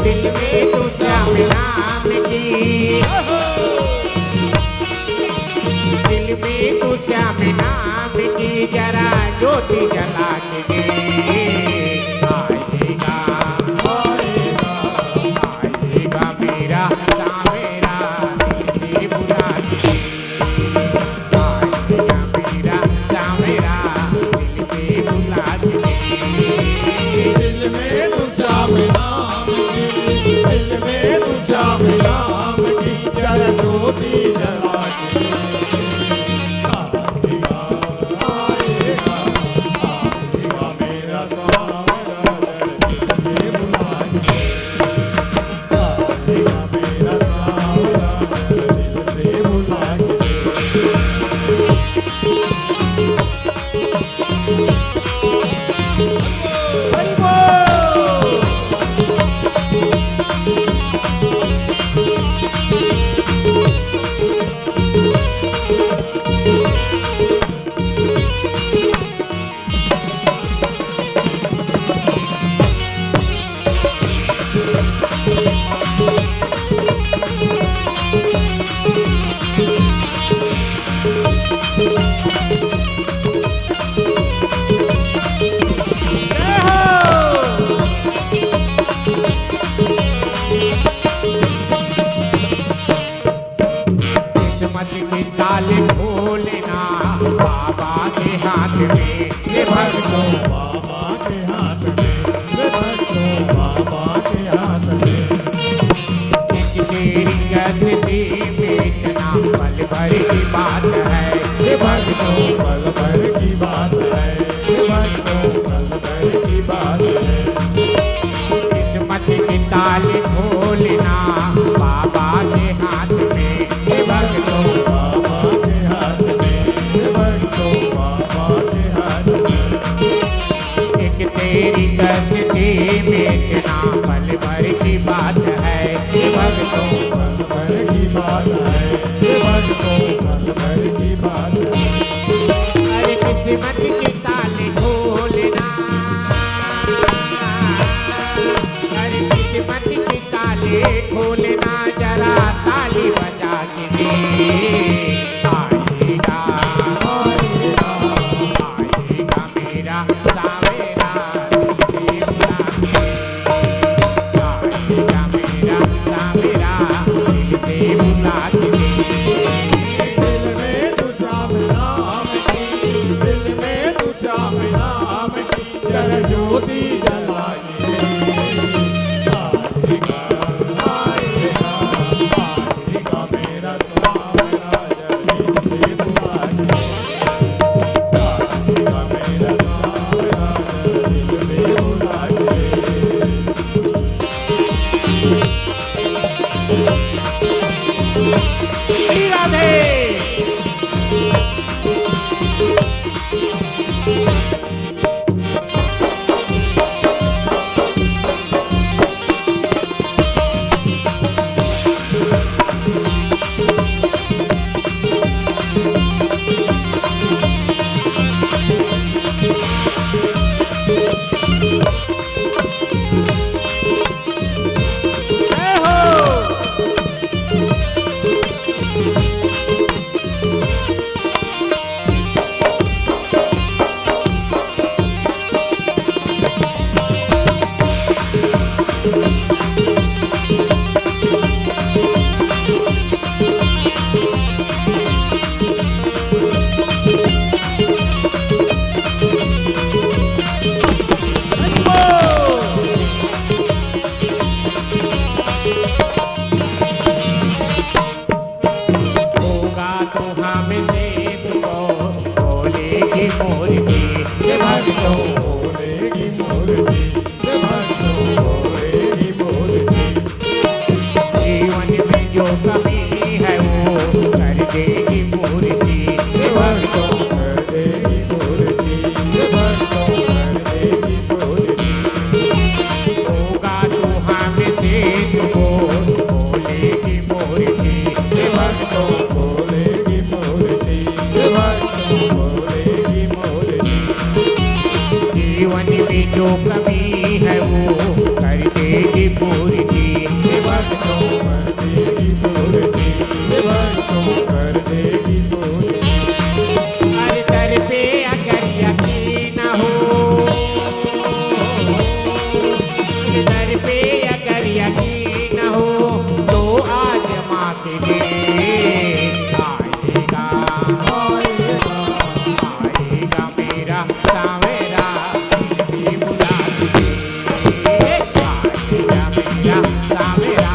दिल में तो श्याम नाम की, दिल में तो श्याम नाम की जरा ज्योति जला के दे। आएगा, आएगा, में तू श्याम नाम की जल ज्योति जला के। आएगा, आएगा, आएगा मेरा सांवरा जल से बुला के। आएगा मेरा सांवरा जल से बुला के। किस्मत के ताले खोलना बाबा के हाथ में, ये भक्तों। बाबा के हाथ में, ये भक्तों, बाबा के हाथ में। एक तेरी गति में इतना पल भर की बात है, ये भक्तों, पल भर की बात है, ये भक्तों, पल भर की बात है। किस्मत के ताले खोलना बाबा के हाथ में, हे भक्तों, बाबा के हाथ में, हे भक्तों, बाबा के हाथ में। एक तेरी दस्तकी में इतना पल भर की बात है, हे भक्तों, पल भर की बात है, हे भक्तों, पल भर की बात है। अरे किस्मत के ताले खोलना, अरे किस्मत के ताले खोलना, जरा ताली बजा के दे। आएगा, आएगा, आएगा मेरा सांवरा दिल से बुला के। आएगा मेरा सांवरा दिल से बुला के दे। दिल में तू श्याम नाम की, दिल में तू श्याम नाम की जल ज्योति जला के। आएगा, आएगा, आएगा मेरा सांवरा जल से बुला के। आएगा मेरा सांवरा जल से बुला के। श्री राधे। होगा तो हमसे तुमको बोलेगी मूर्ति, ये भक्तों बोलेगी मूर्ति, ये भक्तों बोलेगी मूर्ति। जीवन में जो कमी है वो कर देगी पूर्ति, ये भक्तों कर देगी पूर्ति, ये भक्तों कर देगी पूर्ति। होगा तो हमसे तुमको बोलेगी मूर्ति, हे भक्तों बोलेगी मूर्ति, हे भक्तों बोलेगी मूर्ति। जीवन में जो कमी है वो कर देगी पूर्ति, हे भक्तों कर देगी पूर्ति, हे भक्तों कर देगी पूर्ति। अरे दर पे अगर यकीन हो, दर पे अगर यकीन हो तो आजमा के देख, आएगा, आएगा मेरा सांवरा, ये बुला के देख, आएगा मेरा सांवरा।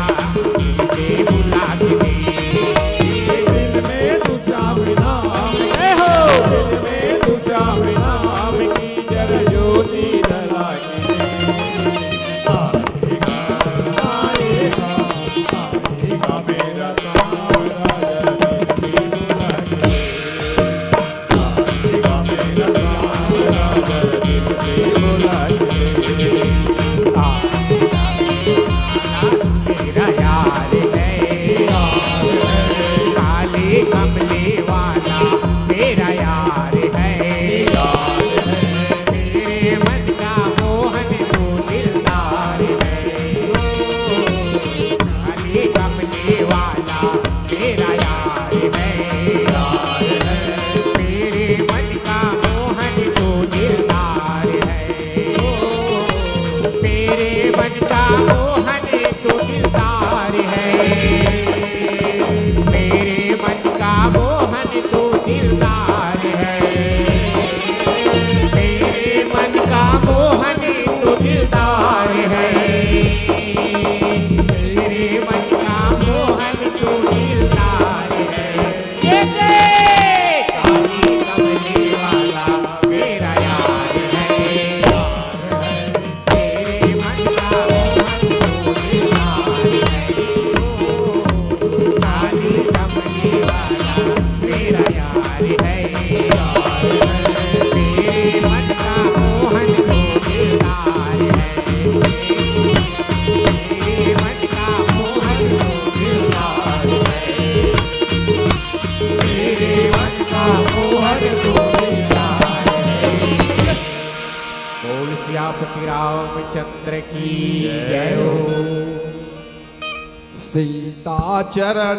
सीता चरण,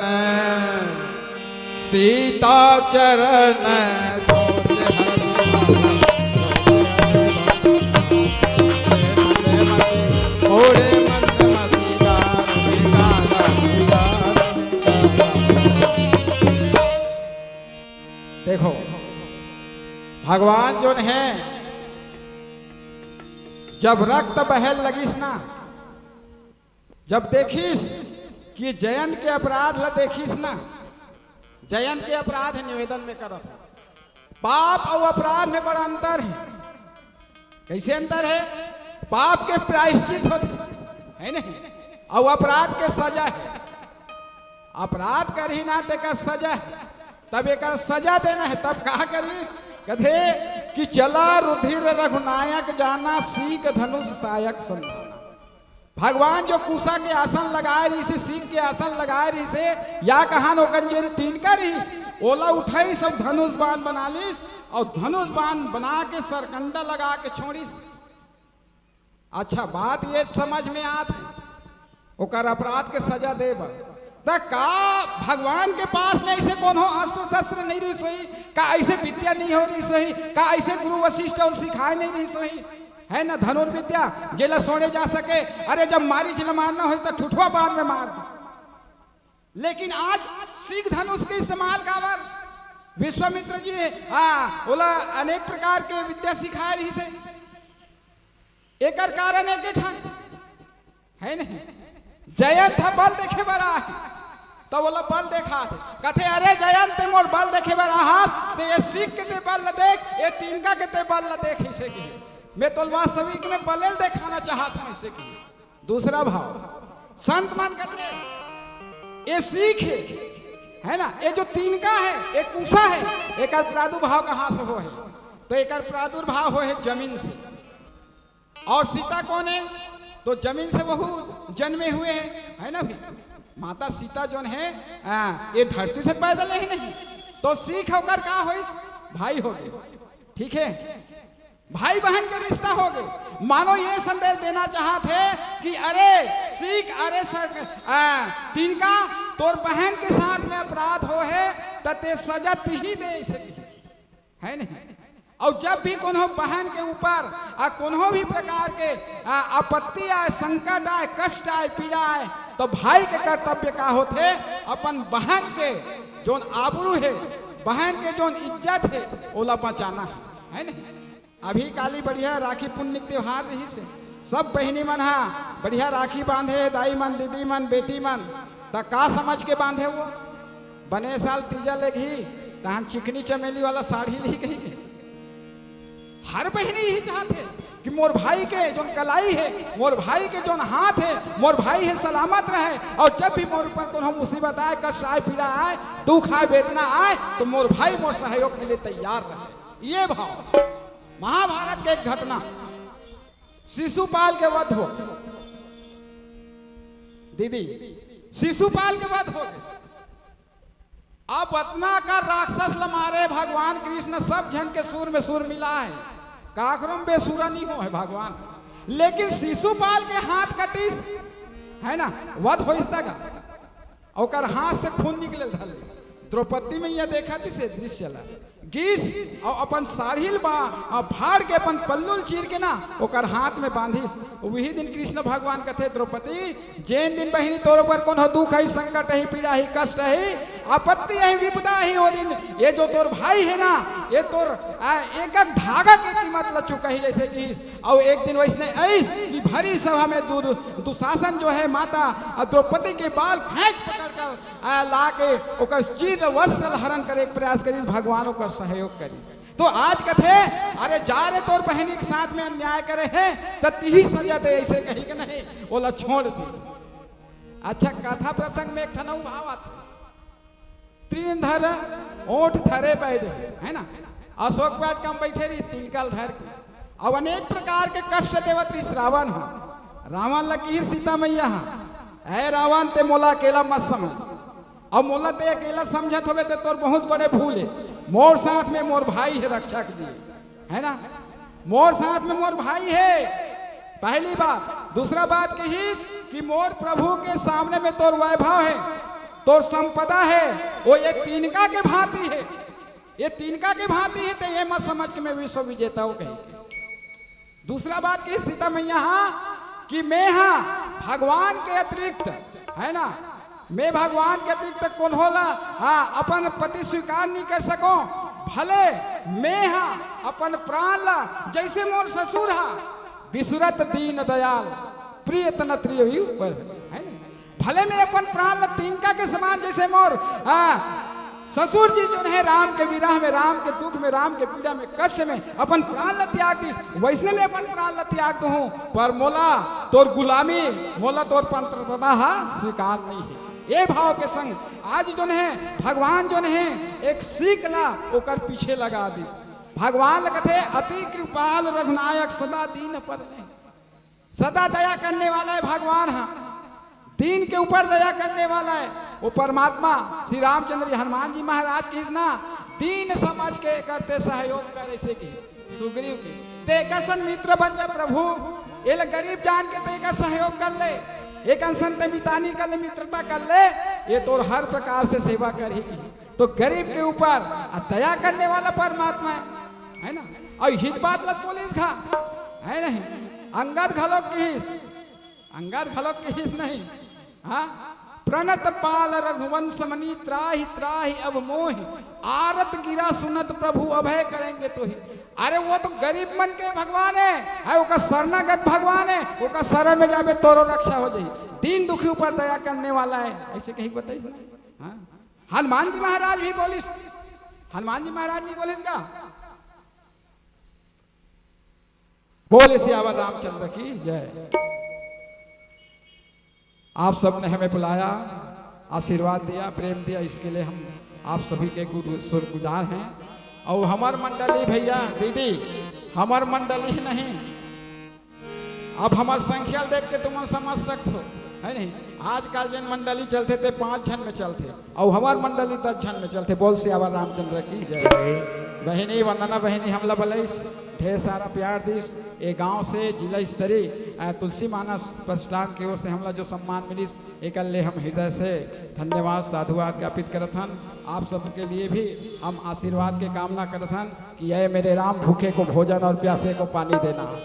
सीता चरण। देखो, भगवान जोन हे, जब रक्त बहल लगिस ना, जब देखिस कि जयंत के अपराध ला देखिस ना, जयंत के अपराध हे, निवेदन में करत हे, पाप अउ अपराध में बड़ा अंतर हे। कैसे अंतर हे? पाप के प्रायश्चित होथे, हे नहीं, अउ अपराध के सजा हे। अपराध करही ना, तेकर सजा हे। तब एकर सजा देना हे। तब का करिस? कथे कि चला रुधिर रघुनायक जाना, सीक धनुष सायक संधाना। भगवान जो कुसा के आसन लगाए रहिस हे, सीक के आसन लगाए रहिस हे, या कहान ओकर जेन तिनका रहिस, ओला उठाइस अउ धनुष बाण बना लिस, अउ धनुष बाण बना के सरकंडा लगा के छोड़िस। अच्छा, बात ये समझ में आत हे, ओकर अपराध के सजा दे बर। त का भगवान के पास में ऐसे कोनो अस्त्र शस्त्र नहीं रहिस होही? का ऐसे विद्या नहीं हो रहिस होही? का ऐसे गुरु वशिष्ठ अउ सिखाए नहीं रहिस होही? हे ना धनुर्विद्या, जेला सोड़े जा सके। अरे, जब मारीच ला मारना होही, त ठुठुआ बाण में मार दे। लेकिन आज सीक धनुष के इस्तेमाल काबर? विश्वामित्र जी, आ, ओला अनेक प्रकार के विद्या सिखाए रहिस हे। एकर कारण एक ठन हे नहीं, जयंत ह बल देखे बर आए, त ओला बल देखात हे। कथे, "अरे जयंत, ते मोर बल देखे बर आहस, ते ये सीक के ते बल ल देख, ये तिनका के ते बल ल देख," इसे कही। मैं तो वास्तविक में बले ल देखाना चाहत हूँ, इसे कही। दूसरा भाव, संत मन कथे, ये सीक हे, हे ना, ये जो तिनका हे, ये कुसा हे, एकर प्रादुर्भाव कहाँ से होहे? तो एकर प्रादुर्भाव होहे जमीन से। अउ सीता कोन हे? तो जमीन से वहू जन्मे हुए हे, हे ना भाई? माता सीता जोन हे, आ, ये धरती से पैदा ले हे नहीं? तो सीक ओकर का होइस? भाई होगे, ठीक हे, भाई बहन के रिश्ता होगे। मानो ये संदेश देना चाहत हे कि अरे सीक, अरे सर, आ, तिनका, तोर बहन के साथ में अपराध होहे, त ते सजा तिही दे सके, हे नहीं? अउ जब भी कोनो बहन के ऊपर आ कोनो भी प्रकार के, आ, आपत्ति आए, संकट आए, कष्ट आए, पीड़ा आए, त भाई के कर्तव्य का होथे? अपन बहन के जोन आबरू हे, बहन के जोन इज्जत हे, ओला बचाना हे, हे नहीं? अभी काली बढ़िया राखी पुन्नी के त्योहार रहिस हे, सब बहिनी मन हा बढ़िया राखी बांधे, दाई मन, दीदी मन, बेटी मन, त का समझ के बांधे वो? बने साल तीजा लेगही, तहन चिकनी चमेली वाला साड़ी ली कही के। हर बहिनी यही चाहत हे कि मोर भाई के जोन कलाई हे, मोर भाई के जोन हाथ हे, मोर भाई हे सलामत रहे, अउ जब भी मोर ऊपर कोनो मुसीबत आए, कष्ट आए, पीड़ा आए, दुख आए, वेदना आए, त मोर भाई मोर सहयोग के लिए तैयार रहे। ये भाव। महाभारत के एक घटना, शिशुपाल के वध हो। दीदी, शिशुपाल के वध हो। अब अतना का राक्षस ल मारे भगवान कृष्ण, सब झन के सुर में सुर मिला हे, काकरो में बेसुरा नहीं होहे भगवान। लेकिन शिशुपाल के हाथ कटिस, हे ना, वध होइस तक ओकर हाथ से खून निकले धर ले। द्रौपदी मैया देखत हे दृश्य ला, गिस अउ अपन साड़ी ल बा-, अउ फाड़ के अपन पल्लू ल चीर के ना ओकर हाथ में बांधिस। वही दिन कृष्ण भगवान कथे, द्रौपदी, जेन दिन बहिनी तोर ऊपर कोनो दुख आही, संकट आही, पीड़ा आही, कष्ट आही, आपत्ति आही, विपदा आही, ओ दिन ये जो तोर भाई हे ना, ये तोर, आ, एक एक धागा के कीमत ल चुकाही, जैसे कि। अउ एक दिन वैसने आइस कि भरी सभा में दु-, दुशासन जो हे माता, आ, द्रौपदी के बाल खींच पकड़ कर, आ, ला के ओकर चीर वस्त्र ल हरण करे के प्रयास करिस, भगवान ओकर सहयोग करिस। तो आज कथे, "अरे जा रे, तोर बहिनी के साथ में अन्याय करे हे, त तिही सजा दे," ऐसे कही के नहीं, ओला छोड़ दी। अच्छा, कथा प्रसंग में एक ठन अउ भाव आथे, "तृण धर ओंठ धरे बैर," हे ना, अशोक वाटिका में बैठे रहिस, तिनका ल धर के, अउ अनेक प्रकार के कष्ट देवत रहिस रावण ह। रावण ल किहिस सीता मैया ह, "ऐ रावण, ते मोला अकेला मत समझ, अउ मोला ते अकेला समझत होबे, ते तोर बहुत बड़े भूल हे। मोर साथ में मोर भाई हे रक्षा के लिए, हे ना? मोर साथ में मोर भाई हे।" पहली बात। दूसरा बात किहिस कि मोर प्रभु के सामने में तोर वैभव हे, तोर संपदा हे, वो ये तिनका के भांति हे, ये तिनका के भांति हे, त ये मत समझ के मैं विश्व विजेता हूं कहे। दूसरा बात कि सीता मैया हा कि मैं हा भगवान के अतिरिक्त, है ना, मैं भगवान के अतिरिक्त कोनो ला, हाँ, अपन पति स्वीकार नहीं कर सकों। भले मैं हा अपन प्राण ला, जैसे मोर ससुर हा, बिसुरत दीन दयाल, प्रिय तन त्रिय ही ऊपर, है ना? भले मैं अपन प्राण ला तिनका के समान, जैसे मोर, हाँ, ससुर जी जोन हे राम के विरह में, राम के दुख में, राम के पीड़ा में, कष्ट में अपन प्राण ला त्याग दिस, वैसने मैं अपन प्राण ला त्याग दूं, पर मोला तोर गुलामी, मोला तोर पात्रता हा स्वीकार नहीं हे। ये भाव के संग आज जोन हे भगवान जोन हे एक सीक ला ओकर पीछे लगा दिस। भगवान ल कथे, "अति कृपाल रघुनायक सदा दीन पर में।" सदा दया करने वाला हे भगवान हा, दीन के ऊपर दया करने वाला हे वो परमात्मा। श्री रामचंद्र जी, हनुमान जी महाराज कहिस ना, दीन समझ के करते सहयोग करे से कि सुग्रीव के। ते एक असन मित्र बन जा प्रभु, एला गरीब जान के ते एकर सहयोग कर ले, एक असन ते मितानी कर ले, मित्रता कर ले, ये तोर हर प्रकार से सेवा करही कि। तो गरीब के ऊपर आ दया करने वाला परमात्मा हे, है ना? अउ हित बात ल बोलिस घा, है नहीं? अंगद घलोक कहिस, अंगद घलोक कहिस नहीं, हाँ? "प्रणत पाल रघुवंश मनि त्राहि त्राहि अब मोहि, आरत गिरा सुनत प्रभु अभय करेंगे तोहि।" अरे वो तो गरीब मन के भगवान हे, है ओकर शरणागत भगवान हे, ओकर शरण में जाबे तोरो रक्षा हो जाही। दीन दुखी ऊपर दया करने वाला हे, ऐसे कही बताइस ना, हाँ? हनुमान जी महाराज भी बोलिस, हनुमान जी महाराज नहीं बोलिस का? बोले सियावर रामचंद्र की जय। आप सबने हमें बुलाया, आशीर्वाद दिया, प्रेम दिया, इसके लिए हम आप सभी के गुरु शुक्रगुजार हैं। अउ हमर मंडली भैया दीदी, हमर मंडली नहीं, अब हमर संख्या ल देख के तुमन समझ सकथो, है नहीं? आजकल जेन मंडली चलथे ते पांच झन में चलथे, अउ हमर मंडली दस झन में चलथे। बोल सियावर रामचंद्र की जय। बहिनी वंदना बहिनी हमला बलइस, ढेर सारा प्यार दिस। ए गांव से जिला स्तरीय, अ, तुलसी मानस प्रस्थान की ओर से हमला जो सम्मान मिलिस, एकर ले हम हृदय से धन्यवाद, साधुवाद ज्ञापित करत हन। आप सबके लिए भी हम आशीर्वाद के कामना करत हन कि ऐ मेरे राम, भूखे को भोजन और प्यासे को पानी देना।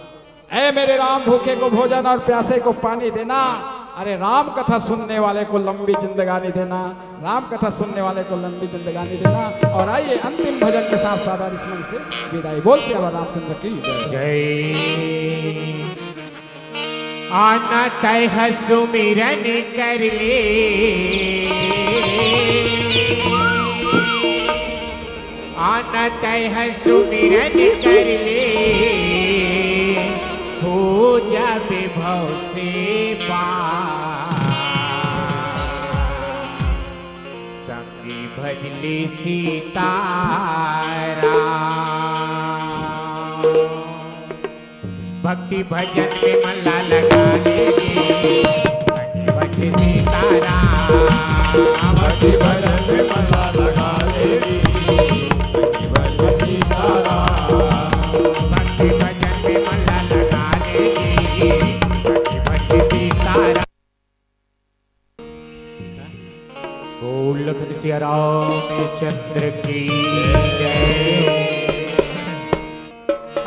ऐ मेरे राम, भूखे को भोजन और प्यासे को पानी देना। अरे, राम कथा सुनने वाले को लंबी जिंदगानी देना, राम कथा सुनने वाले को लंबी जिंदगानी देना। और आइए, अंतिम भजन के साथ सादा रिश्मन से विदाई। बोल सियावर रामचंद्र की जय। जय। आना तैं सुमिरन कर ले, आना तैं सुमिरन कर ले, हो जाबे भव से पार। संगी भजली सीताराम। भक्ति भजन में मन ला लगा ले, भक्ति भजन सीताराम। भक्ति भजन में मन ला लगा ले, भक्ति भजन सीताराम। भक्ति भजन में मन ला लगा ले, भक्ति भजन सीताराम। बोल लखन सिया रामचंद्र की जय।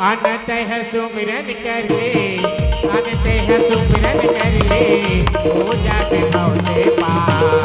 अन तैं सुमिरन कर ले, अन तैं सुमिरन कर ले, हो जाबे भव से पार।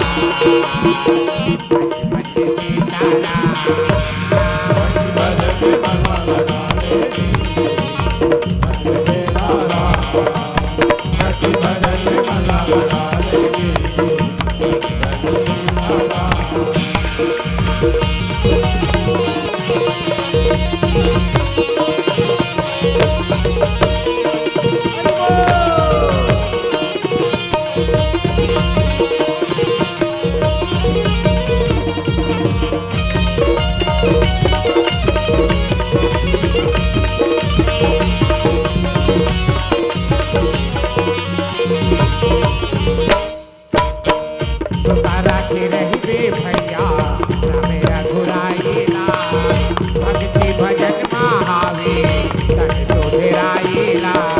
सुता राखे रहिबे भैया, राम रघुराई ला, भक्ति भजन महावीर, तन सुधराई ला।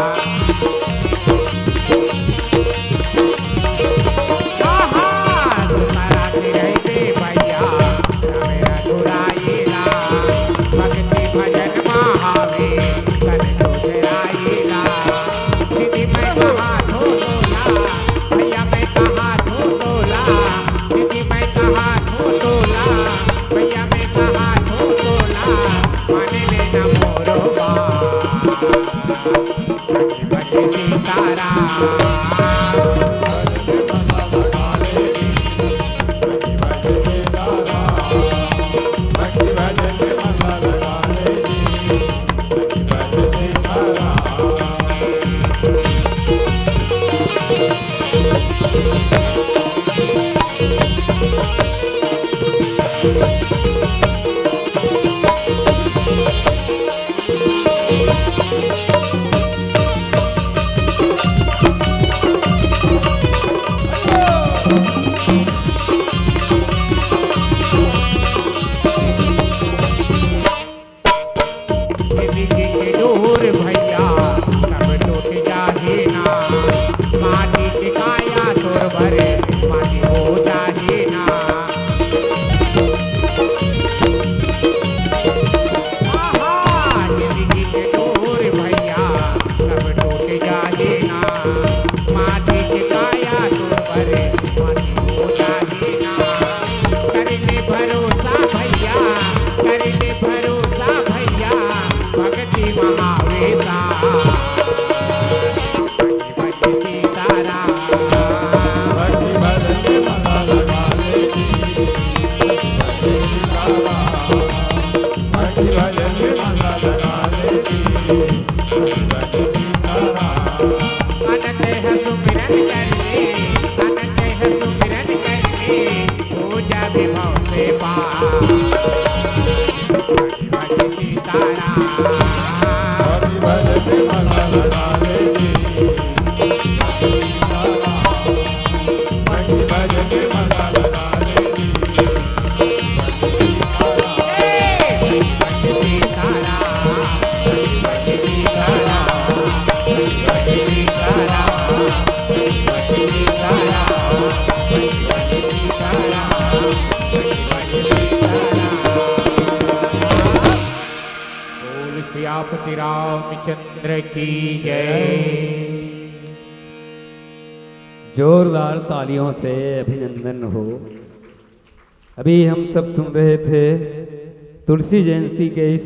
सीताराम। जिंदगी के डोर भैया, सब टूट जाही ना। माटी के काया तोर बरे, माटी हो जाही ना। आहा, जिंदगी के डोर भैया, सब टूट जाही ना। माटी के काया तोर बरे, माटी हो जाही ना। कर ले भरोसा भैया, कर ले भरोसा भैया, भक्ति महावेशा। भक्ति भक्ति सीताराम। अनंत है सुमिरन करके, अनंत है सुमिरन करके, हो जाबे भव से पार। भक्ति भक्ति सीताराम। बोल सियापति रामचंद्र की जय। जोरदार तालियों से अभिनंदन हो। अभी हम सब सुन रहे थे तुलसी जयंती के इस